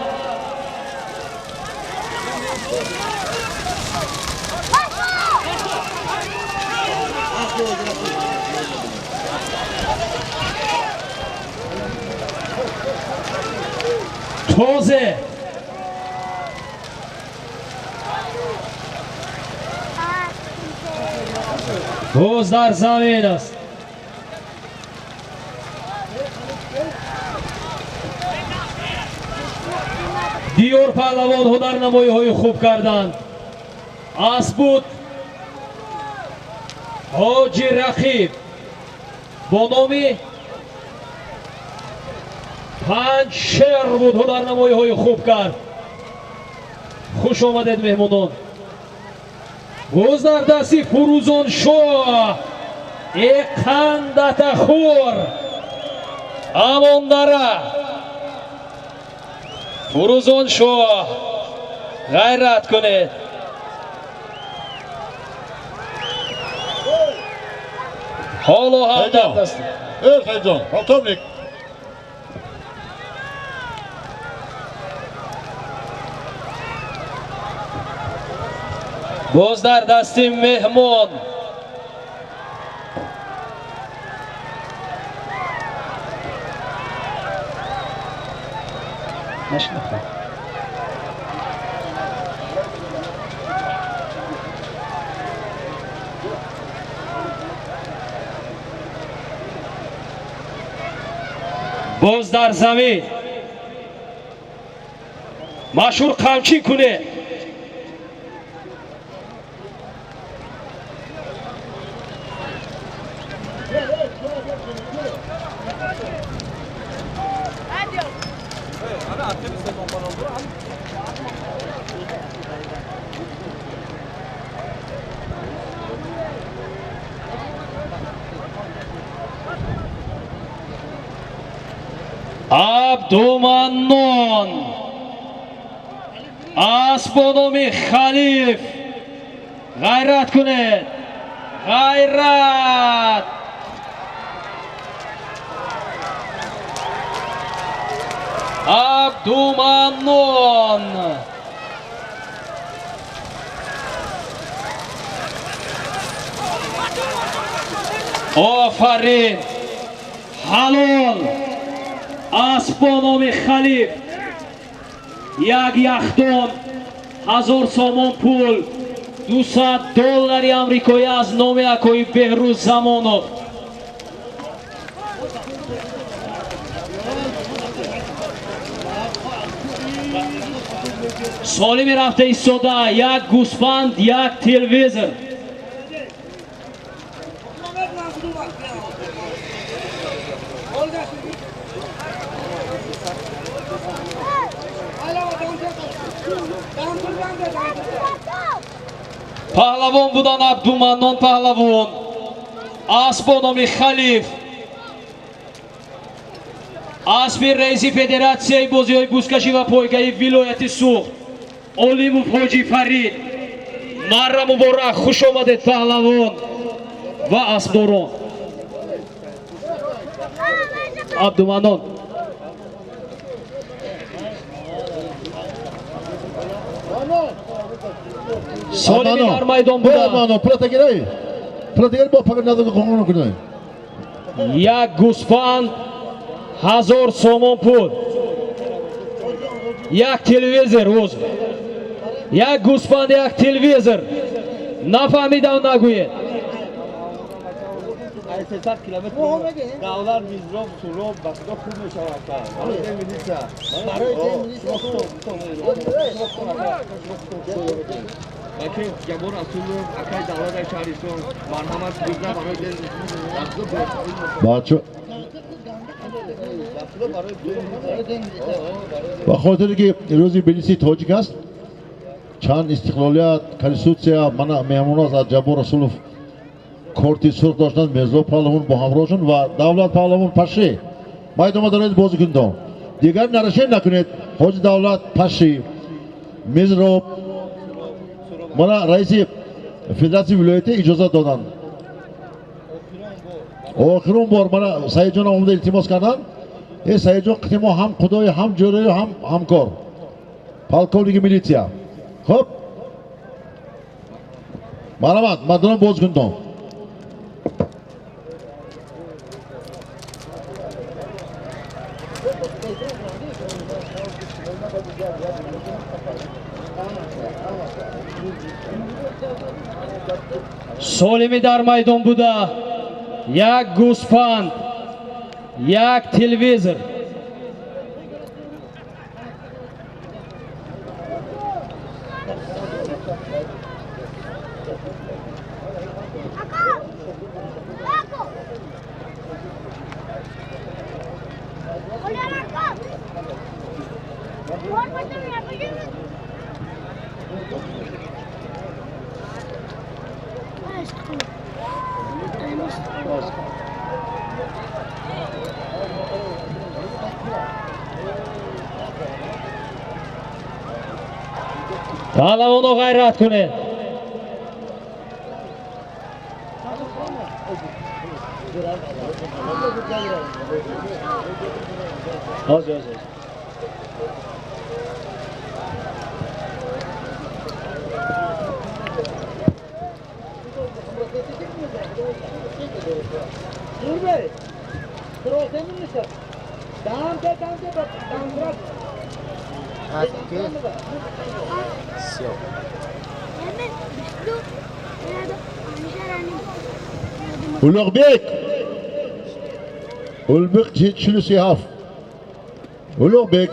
S1: тозе боз дар замин аст. Диёр паҳлавон ҳунарнамоиҳои хуб карданд. Асп буд Ҳоҷи Рақиб бо номи Панҷ Шер буд, ҳунарнамоиҳои хуб кард. Хуш омадед меҳмонон. Боз дар дасти Фурӯзоншоҳ эқандатахур Амондара. Фурӯзоншоҳ ғайрат кунед. Ҳоло ҳам дар дасти
S5: Хайҷон, полковник.
S1: Боз дар дасти меҳмон боз дар замин машҳур қамчин кунед. Абдуманнон. Асп бо номи Халиф. Ғайрат кунед, ғайрат! Абдуманнон. Офарин, ҳалол! Асп бо номи Халиф, як яхдон, 1000 сомон пул, 200 доллари амрикоӣ аз номи акои Беҳрӯз Замонов. Солими рафта истода, як гӯсфанд, як телевизор. Паҳлавон будан Абдуманнон паҳлавон. Асп бо номи Халиф, аспи раиси федератсияи бозиҳои бузкашӣ ва пойгаи вилояти Суғд Олимов Ҳоҷи Фарид. Марра муборак, хуш омадед, паҳлавон ва аспдорон. Абдуманнон. Солими дар майдон буда. Як гӯсфанд, 1000 сомон пул, як телевизор. Узр, як гӯсфанд, як телевизор. Нафаҳмидам, нагӯед.
S9: Давлат мизроб суроб ба худо хуб мешавад. Баки Ҷаббор Расулов, акай давлат шаҳристон, марҳамат бизна барои
S5: бача. Ба хотире ки рӯзи милиси тоҷик аст, чанд истиқлолият, конститутсия, мана меҳмон аз Ҷаббор Расулов корти сурх доштанд, Мирзо паҳлавон бо ҳамроҳшон ва Давлат паҳлавон паши. Майдон дароед, бозӣ кунедон. Дигар нарашен накунед. Ҳоҷи Давлат паши, Мизроб, мана раиси федератсияи вилоятӣ иҷозат доданд. Охирон бор мана Саидҷон омада илтимос карданд. Э Саидҷон, қити мо ҳам худои, ҳам ҷӯраю, ҳам ҳамкор. Полковники милитсия. Хуб, марҳамат, мардонам боз кунедон.
S1: Солими дар майдон буда, як гӯсфанд, як телевизор. Паҳлавоно, ғайрат кунед. Ҳозир, ҳозир.
S5: Улуғбек, Улуғбек 47. Улуғбек.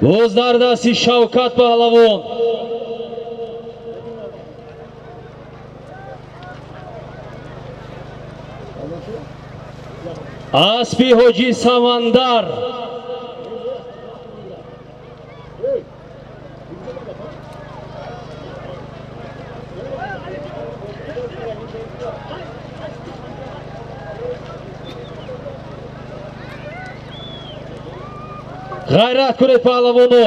S1: Боз дар дасти Шавкат паҳлавон. Аспи Ҳоҷӣ Самандар. Ғайрат кунед, паҳлавоно.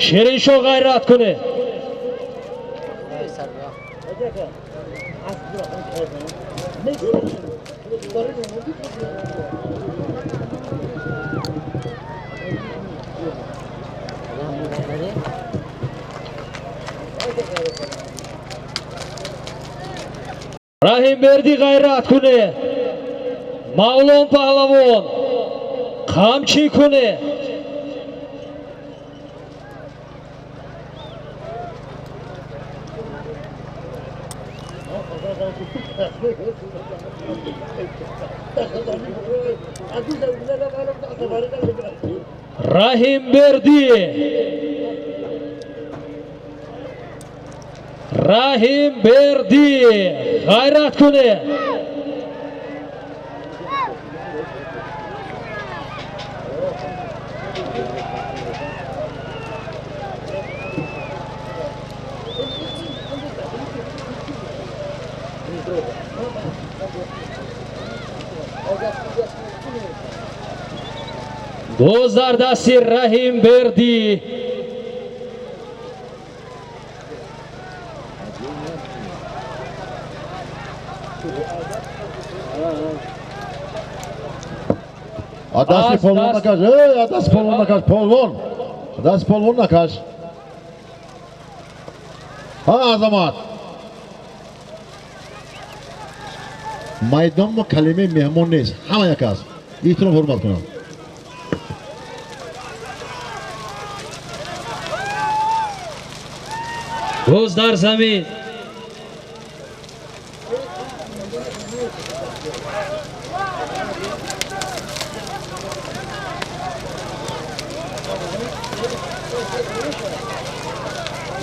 S1: Шириншо, ғайрат кунед. Раҳимбердӣ, ғайрат кунед. Мавлон паҳлавон, қамчӣ кунед. Раҳимбердӣ, Раҳимбердӣ, ғайрат кунед. Боз дар дасти Раҳимбердӣ.
S5: Дасти полвон накаш, эй, дасти полвон накаш, полвон, дасти полвон накаш. Ҳа, Азамат, майдонмо калимаи меҳмон нест, ҳама як аст, эҳтиром, ҳурмат кунам.
S1: Боз дар замин.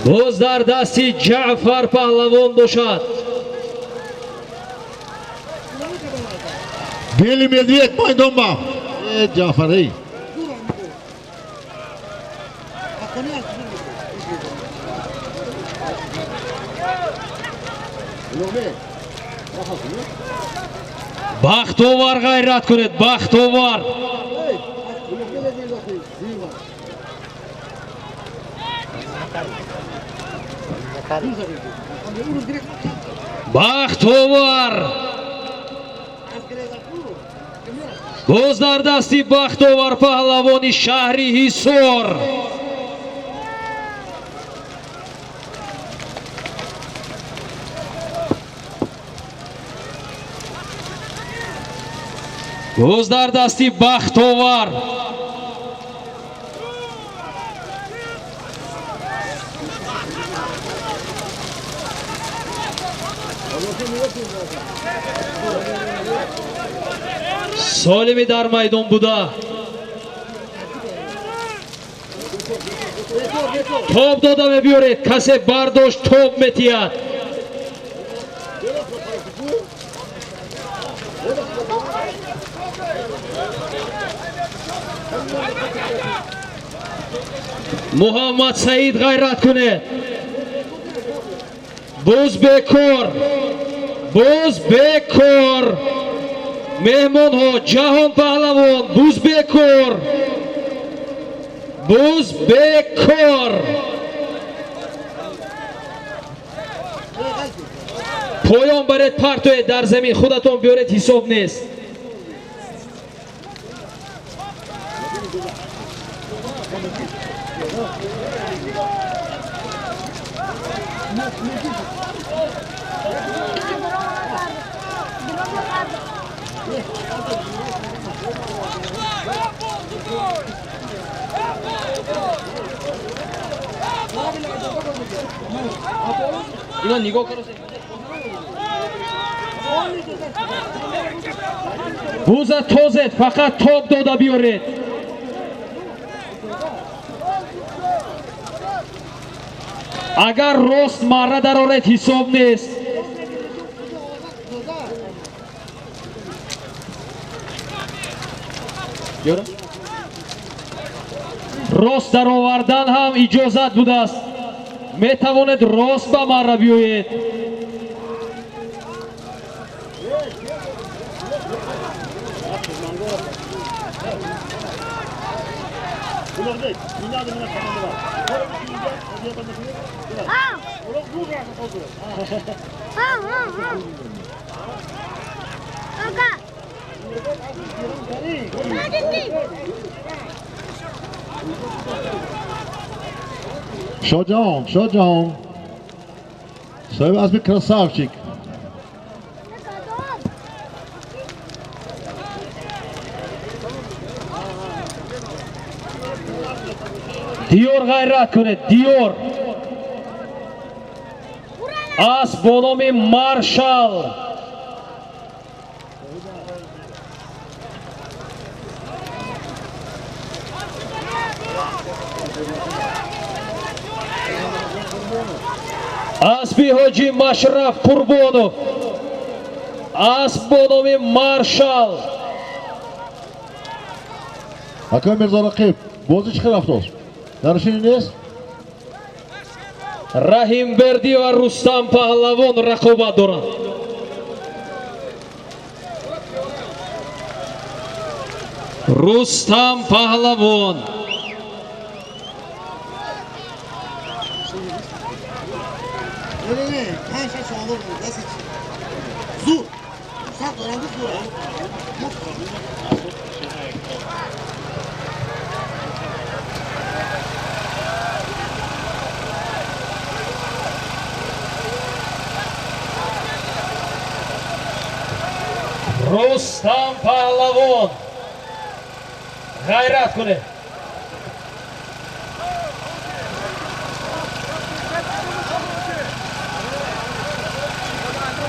S1: Боз дар дасти Ҷаъфар паҳлавон бошад.
S5: Белый медведь майдонба, э, Ҷаъфар, эй.
S1: Бахтовар, ғайрат кунед, Бахтовар. Бахтовар, боз дар дасти Бахтовар паҳлавони шаҳри Ҳисор. Боз дар дасти Бахтовар. Солими дар майдон буда, тоб дода мебиёред. Касе бардошт, тоб метиҳад. Муҳаммад Саид, ғайрат кунед. Боз бекор, боз бекор. Меҳмонҳо, Ҷаҳон паҳлавон, буз бекор, буз бекор. Поён баред, партоед дар замин, худатон биёред, ҳисоб нест. Ино нигоҳ кар. Буза тозед, фақат тоб дода биёред. Агар рост марра дароред, ҳисоб нест. Рост даровардан ҳам иҷозат будааст. Метавонед рост ба марра биёед.
S5: Шоҷаҳон, Шоҷаҳон, соҳиби асби красавчик.
S1: Диёр, ғайрат кунед, Диёр. Асб бо номи Маршал. Аспи ҳоҷи Машраф Қурбонов. Асп бо номи Маршал.
S5: Акай Мирзо Рақиб, бозӣ чӣ хел рафтост? Нарушение нест?
S1: Раҳимбердӣ ва Рустам Паҳлавон рақобат доранд. Рустам Паҳлавон. Рустам Паҳлавон, ғайрат кунед.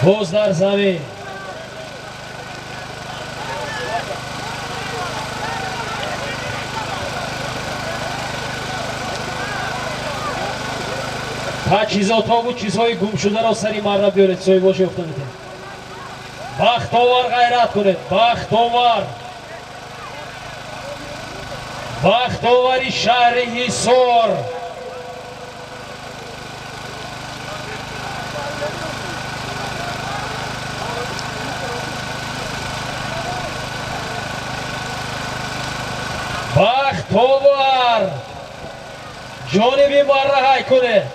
S1: Боз дар замин. Таҷҳизотҳову чизҳои гумшударо сари марра биёред, соҳибош ёфта метавонед. Бахтовар, ғайрат кунед, Бахтовар. Бахтовари шаҳри Ҳисор. Бахтовар, ҷониби марра ҳай кунед.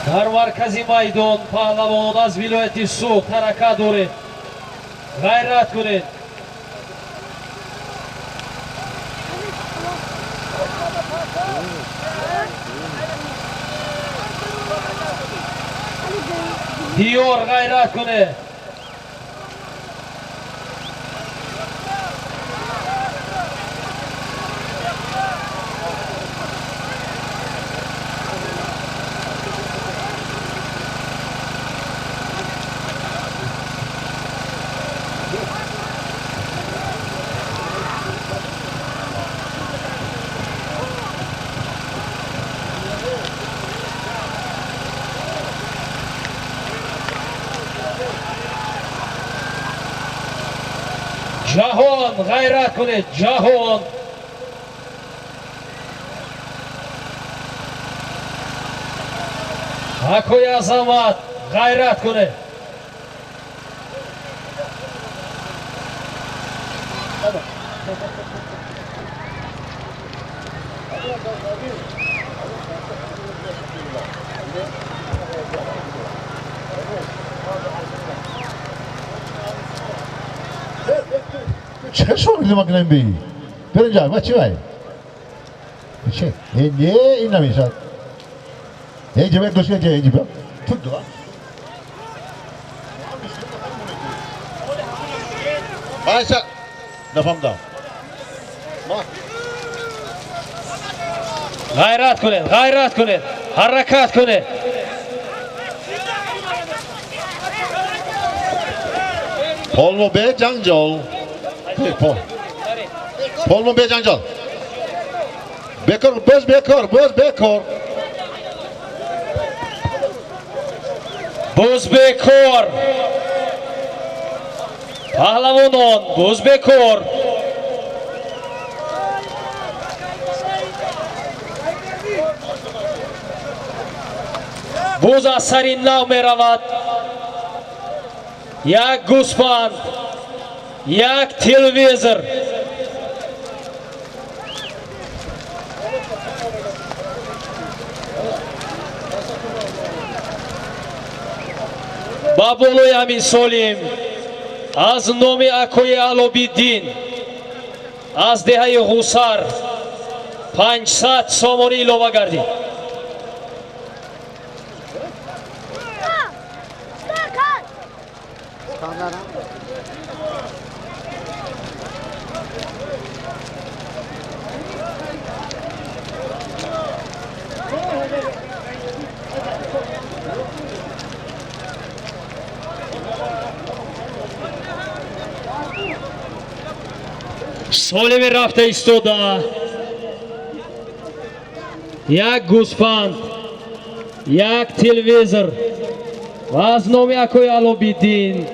S1: Дар маркази майдон паҳлавонон аз вилояти Суғд ҳаракат доред. Ғайрат кунед. Диёр, ғайрат кунед. Ҷаҳон, ғайрат кунед, Ҷаҳон. Акои Азамат, ғайрат кунед.
S5: Чӣ шогирди ма кунем би? Биринҷа, ва чӣ вай? Чӣ? Не, ин намешад. Эй, ҷабе гӯш кун, эй, ҷабе. Ту дуа. Айша, нафаҳмидам.
S1: Ғайрат кунед, ғайрат кунед, ҳаракат кунед.
S5: Полмо беҷанҷол. Полмо беҷанҷол. Бекор, боз бекор, боз бекор.
S1: Боз бекор. Паҳлавонон, боз бекор. Боз аз сари нав меравад. Як гӯсфанд, як телевизор. Ба болои ҳамин солим аз номи акои Алобиддин аз деҳаи Ғусар 500 сомонӣ илова гардид. Солими рафта истода, як гӯсфанд, як телевизор ва аз номи акои Алобиддин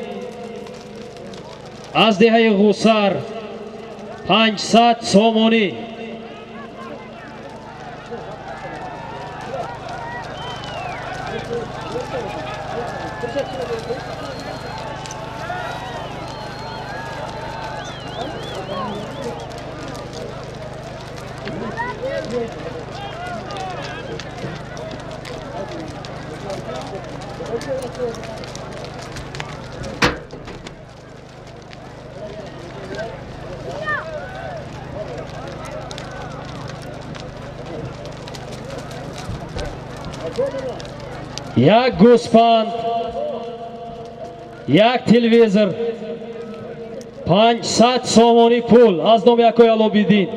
S1: аз деҳаи Ғусар 500 сомонӣ. Як гӯсфанд, як телевизор, 500 сомонӣ пул аз номи акои Алобиддин.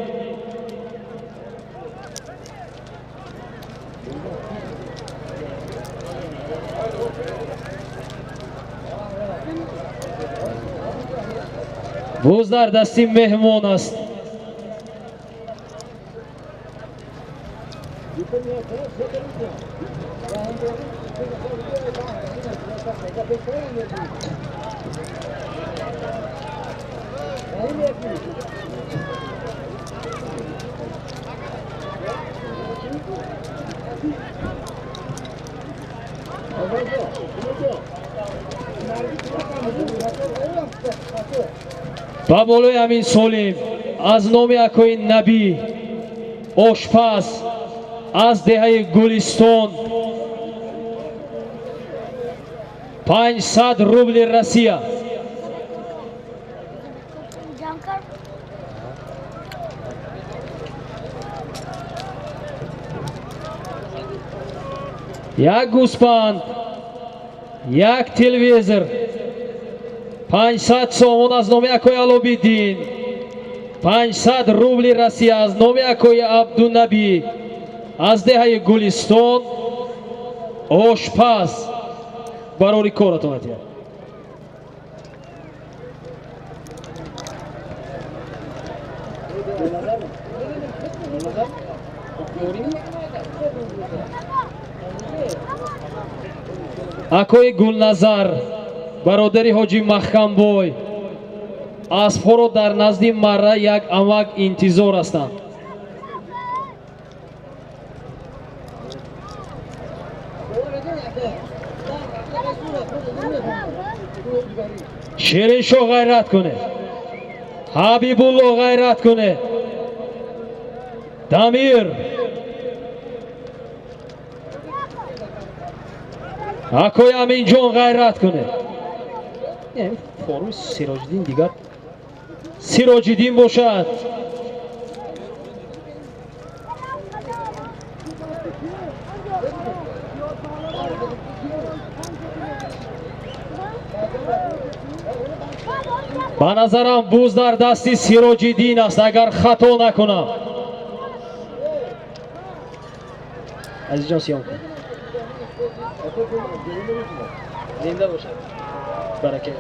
S1: Боз дар дасти меҳмон аст. Ба болои ҳамин солим аз номи акои Набӣ ошпаз аз деҳаи Гулистон 500 рубли Россия. Як гӯсфанд, як телевизор, 500 сомон аз номи акои Алобиддин, 500 рубли Россия аз номи акои Абдунабӣ аз деҳаи Гулистон ошпаз. Барори коратон атия. Акои Гулназар, бародари ҳоҷи Маҳкамбой, аспҳоро дар назди марра як амак интизор ҳастанд. Шириншоҳ ғайрат кунед, Ҳабибулло ғайрат кунед, Дамир, акои Аминҷон ғайрат кунед. Форуми Сироҷиддин дигар Сироҷиддин бошад. Ба назарам буз дар дасти Сироҷиддин аст, агар хато накунам. Азизҷон, сиём кун. Зинда бошад. Барака.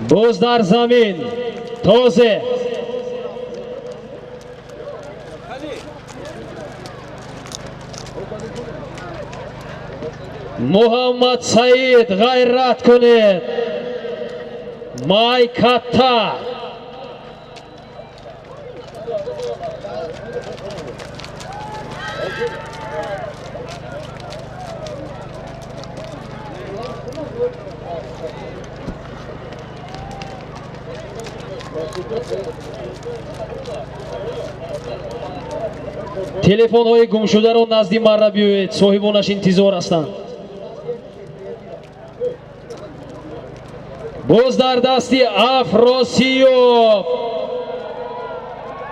S1: Буз дар замин тозе. Муҳаммад Саид, ғайрат кунед. Май катта. Телефонҳои гумшударо назди марра биёед, соҳибонаш интизор ҳастанд. Боз дар дасти Афросиёб.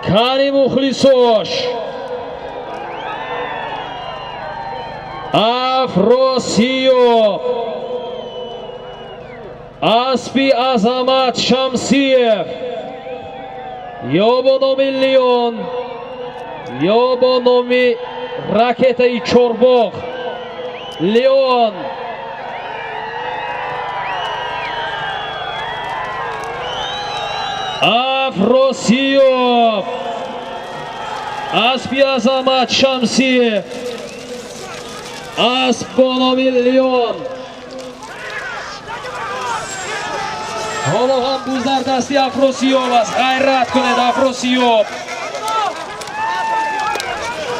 S1: Кани мухлисош. Афросиёб. Аспи Азамат Шамсиев. Ё бо номи Леон, ё бо номи ракетаи Чорбоғ. Леон. Афросиёб. Аспи Азамат Шамсиев. Асп бо номи Леон. Ҳоло ҳам буз дар дасти Афросиёб аст. Ғайрат кунед, Афросиёб.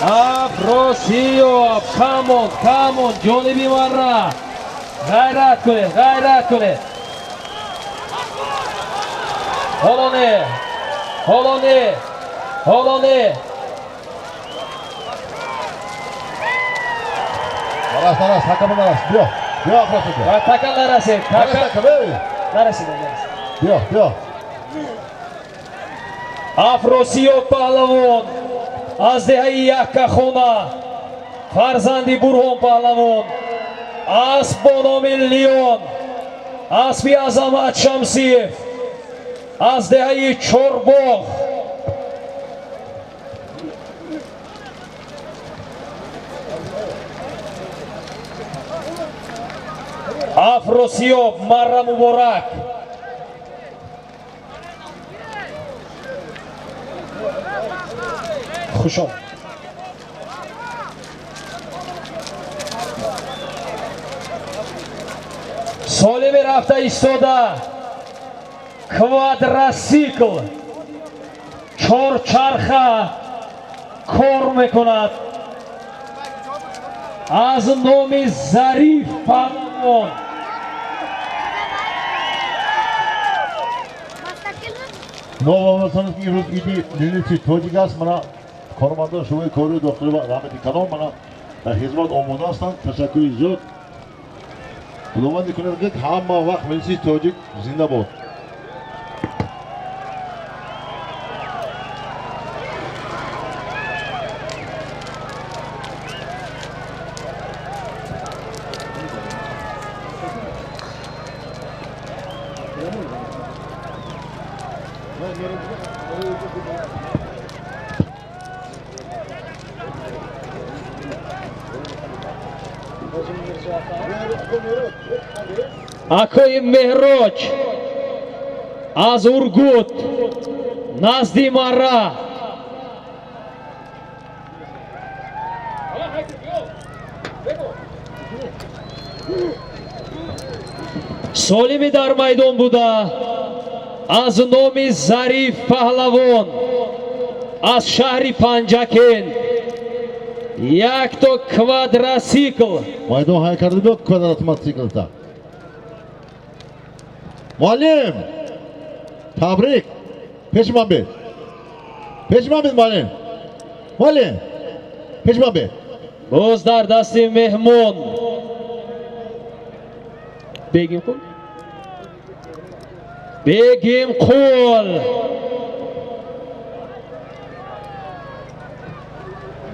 S1: Афросиёб, камон, камон, ҷониби марра. Ғайрат кунед, ғайрат кунед. Ҳоло не, ҳоло не, ҳоло не.
S5: Нарас, нарас, ҳакама нарас. Биё, биё, Афросиёб.
S1: Така нарасед, така. Нарасид, нарасид.
S5: Биё, биё.
S1: Афросиёб паҳлавон аз деҳаи Яккахона, фарзанди Бурҳон паҳлавон, асп бо номи Леон, аспи Азамат Шамсиев аз деҳаи Чорбоғ. Афросиёб, марра муборак. Хушом. Солими рафта истода квадросикл чорчарха кор мекунад аз номи Зариф паҳлавон.
S5: Новомасонов имрӯз иди милиси тоҷик аст. Мана кормандон шӯъбаи кории дохилӣ ва раҳмати калом мана дар хизмат омода ҳастанд. Ташаккури зиёд. Худованд кунад, ки ҳама вақт милиси тоҷик зинда бод.
S1: Акои Меҳроҷ аз Ургут назди марра. Солими дар майдон буда аз номи Зариф паҳлавон аз шаҳри Панҷакент якто квадросикл.
S5: Майдон ҳай карда буд квадратмотсиклта. Муаллим, табрик. Пеши ман бед. Пеши ман бед, муаллим. Муаллим, пеши ман бед.
S1: Боз дар дасти меҳмон. Бегим кун. Бегимқул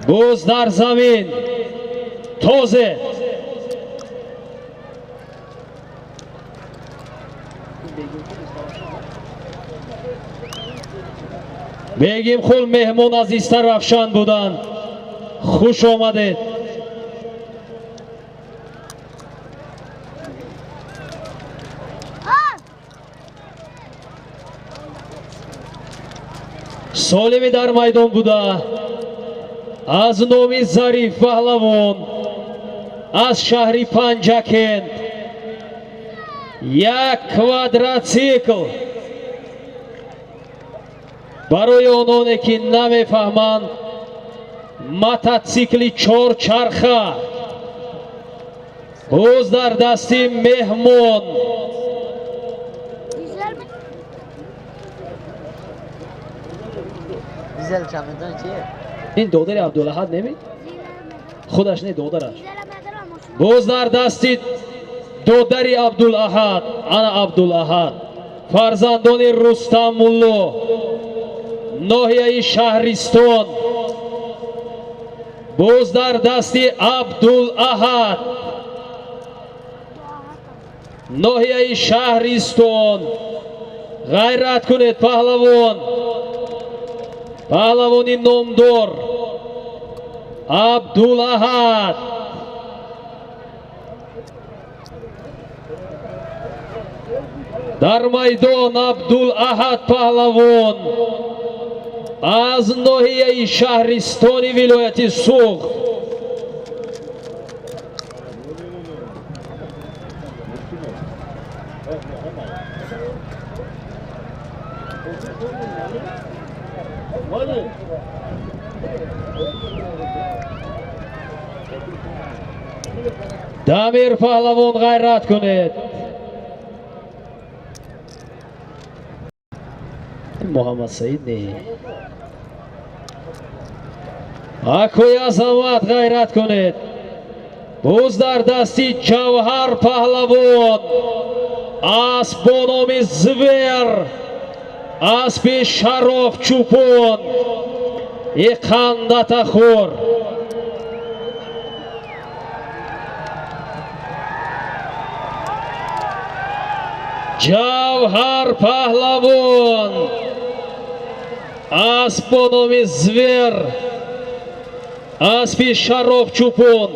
S1: боз дар замин тозе. Бегимқул меҳмон аз Истарафшан буданд. Хуш омадед. Солими дар майдон буда аз номи Зариф паҳлавон аз шаҳри Панҷакент як квадратсикл барои ононе ки намефаҳманд мототсикли чорчарха боз дар дасти меҳмон. Ин додари Абдулаҳад неми? Худаш не, додараш. Боз дар дасти додари Абдулаҳад, ана Абдулаҳад, фарзандони Рустам Мулло, ноҳияи Шаҳристон. Боз дар дасти Абдулаҳад, ноҳияи Шаҳристон. Ғайрат кунед паҳлавон, паҳлавони номдор Абдулаҳад. Дар майдон Абдулаҳад паҳлавон аз ноҳияи Шаҳристони вилояти Суғд. Дамир паҳлавон ғайрат кунед. Муҳаммад Саид не. Акои Азамат ғайрат кунед. Боз дар дасти Ҷавҳар паҳлавон асп бо номи Звер, аспи Шароф Чӯпон и қандатахӯр. Ҷавҳар паҳлавон асп бо номи Звер, аспи Шароф Чӯпон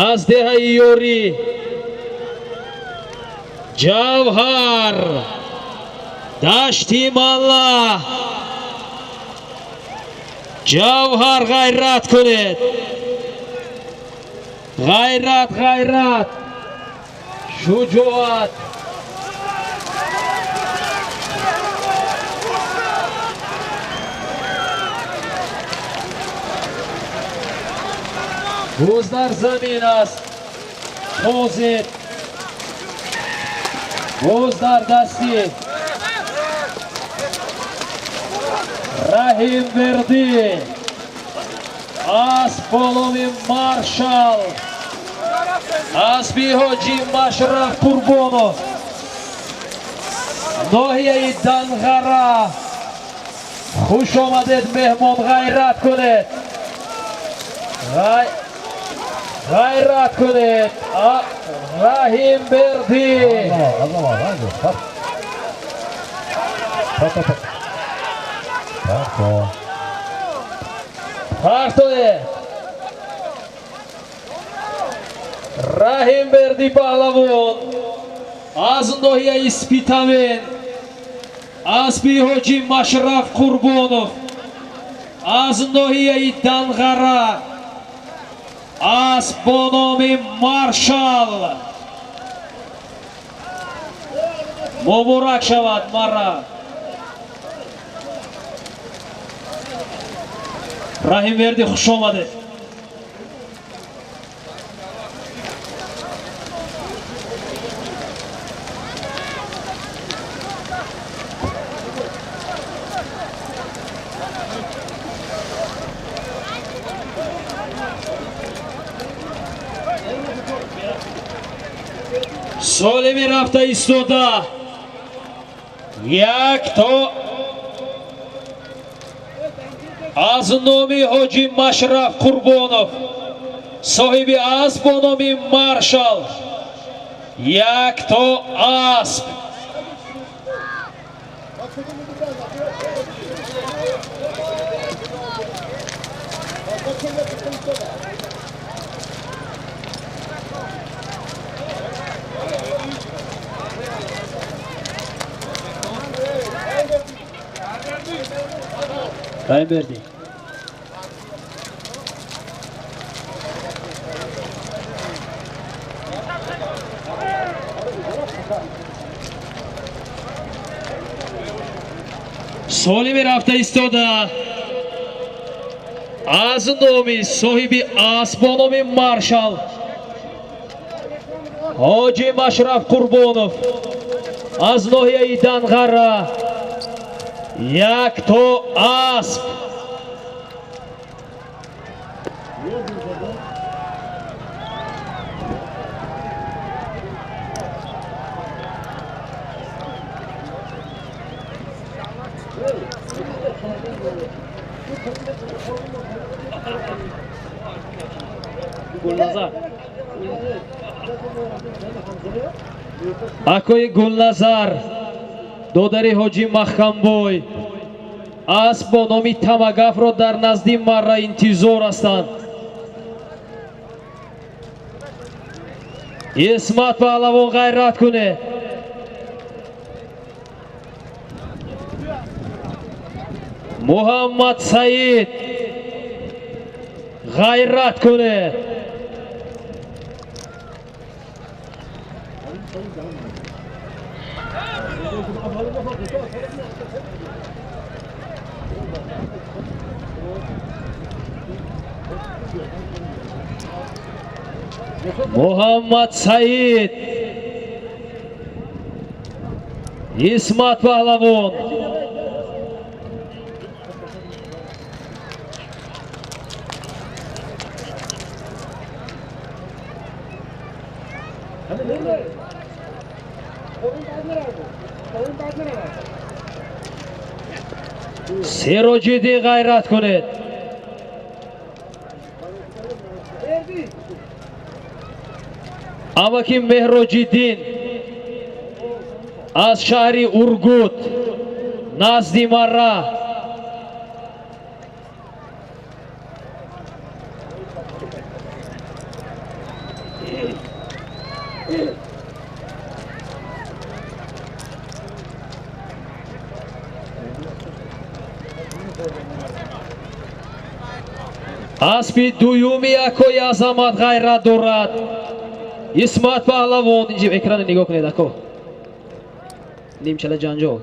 S1: аз деҳаи Ёрӣ. Ҷавҳар дашти Малла. Ҷавҳар ғайрат кунед. Ғайрат, ғайрат, шуҷоат. Боз дар замин аст Тозет. Боз дар дасти Раҳимбердӣ асп бо номи Маршал, аспи ҳоҷи Машраф Қурбонов, ноҳияи Данғара. Хуш омадед меҳмон, ғайрат кунед. Ғайрат кунед. Раҳимбердӣ. Партое. Раҳимбердӣ паҳлавон аз ноҳияи Спитамен, аспи ҳоҷи Машраф Қурбонов аз ноҳияи Данғара, асп бо номи Маршал. Муборак шавад мара. Раҳимбердӣ хуш омадед. Солими рафта истода як то аз номи ҳоҷи Машраф Қурбонов, соҳиби асп бо номи Маршал, як то асп. Раймберди. Солими рафта истода аз номи соҳиби асп бо номи Маршал, ҳоҷи Машраф Қурбонов аз ноҳияи Данғара, як то асп. Гулназар. Акои Гулназар, додари ҳоҷи Маҳкамбой, асп бо номи Тамагафро дар назди марра интизор ҳастанд. Исмат паҳлавон, ғайрат кунед. Муҳаммад Саид, ғайрат кунед. Муҳаммад Саид, Исмат паҳлавон. Сероҷиддин, ғайрат кунед. Амаки Меҳроҷиддин аз шаҳри Ургут, назди марра. Аспи дуюми акои Азамат ғайрат дорад. Исмат паҳлавон, инҷи экрана нигоҳ кунед, ако. Нимчала ҷанҷол.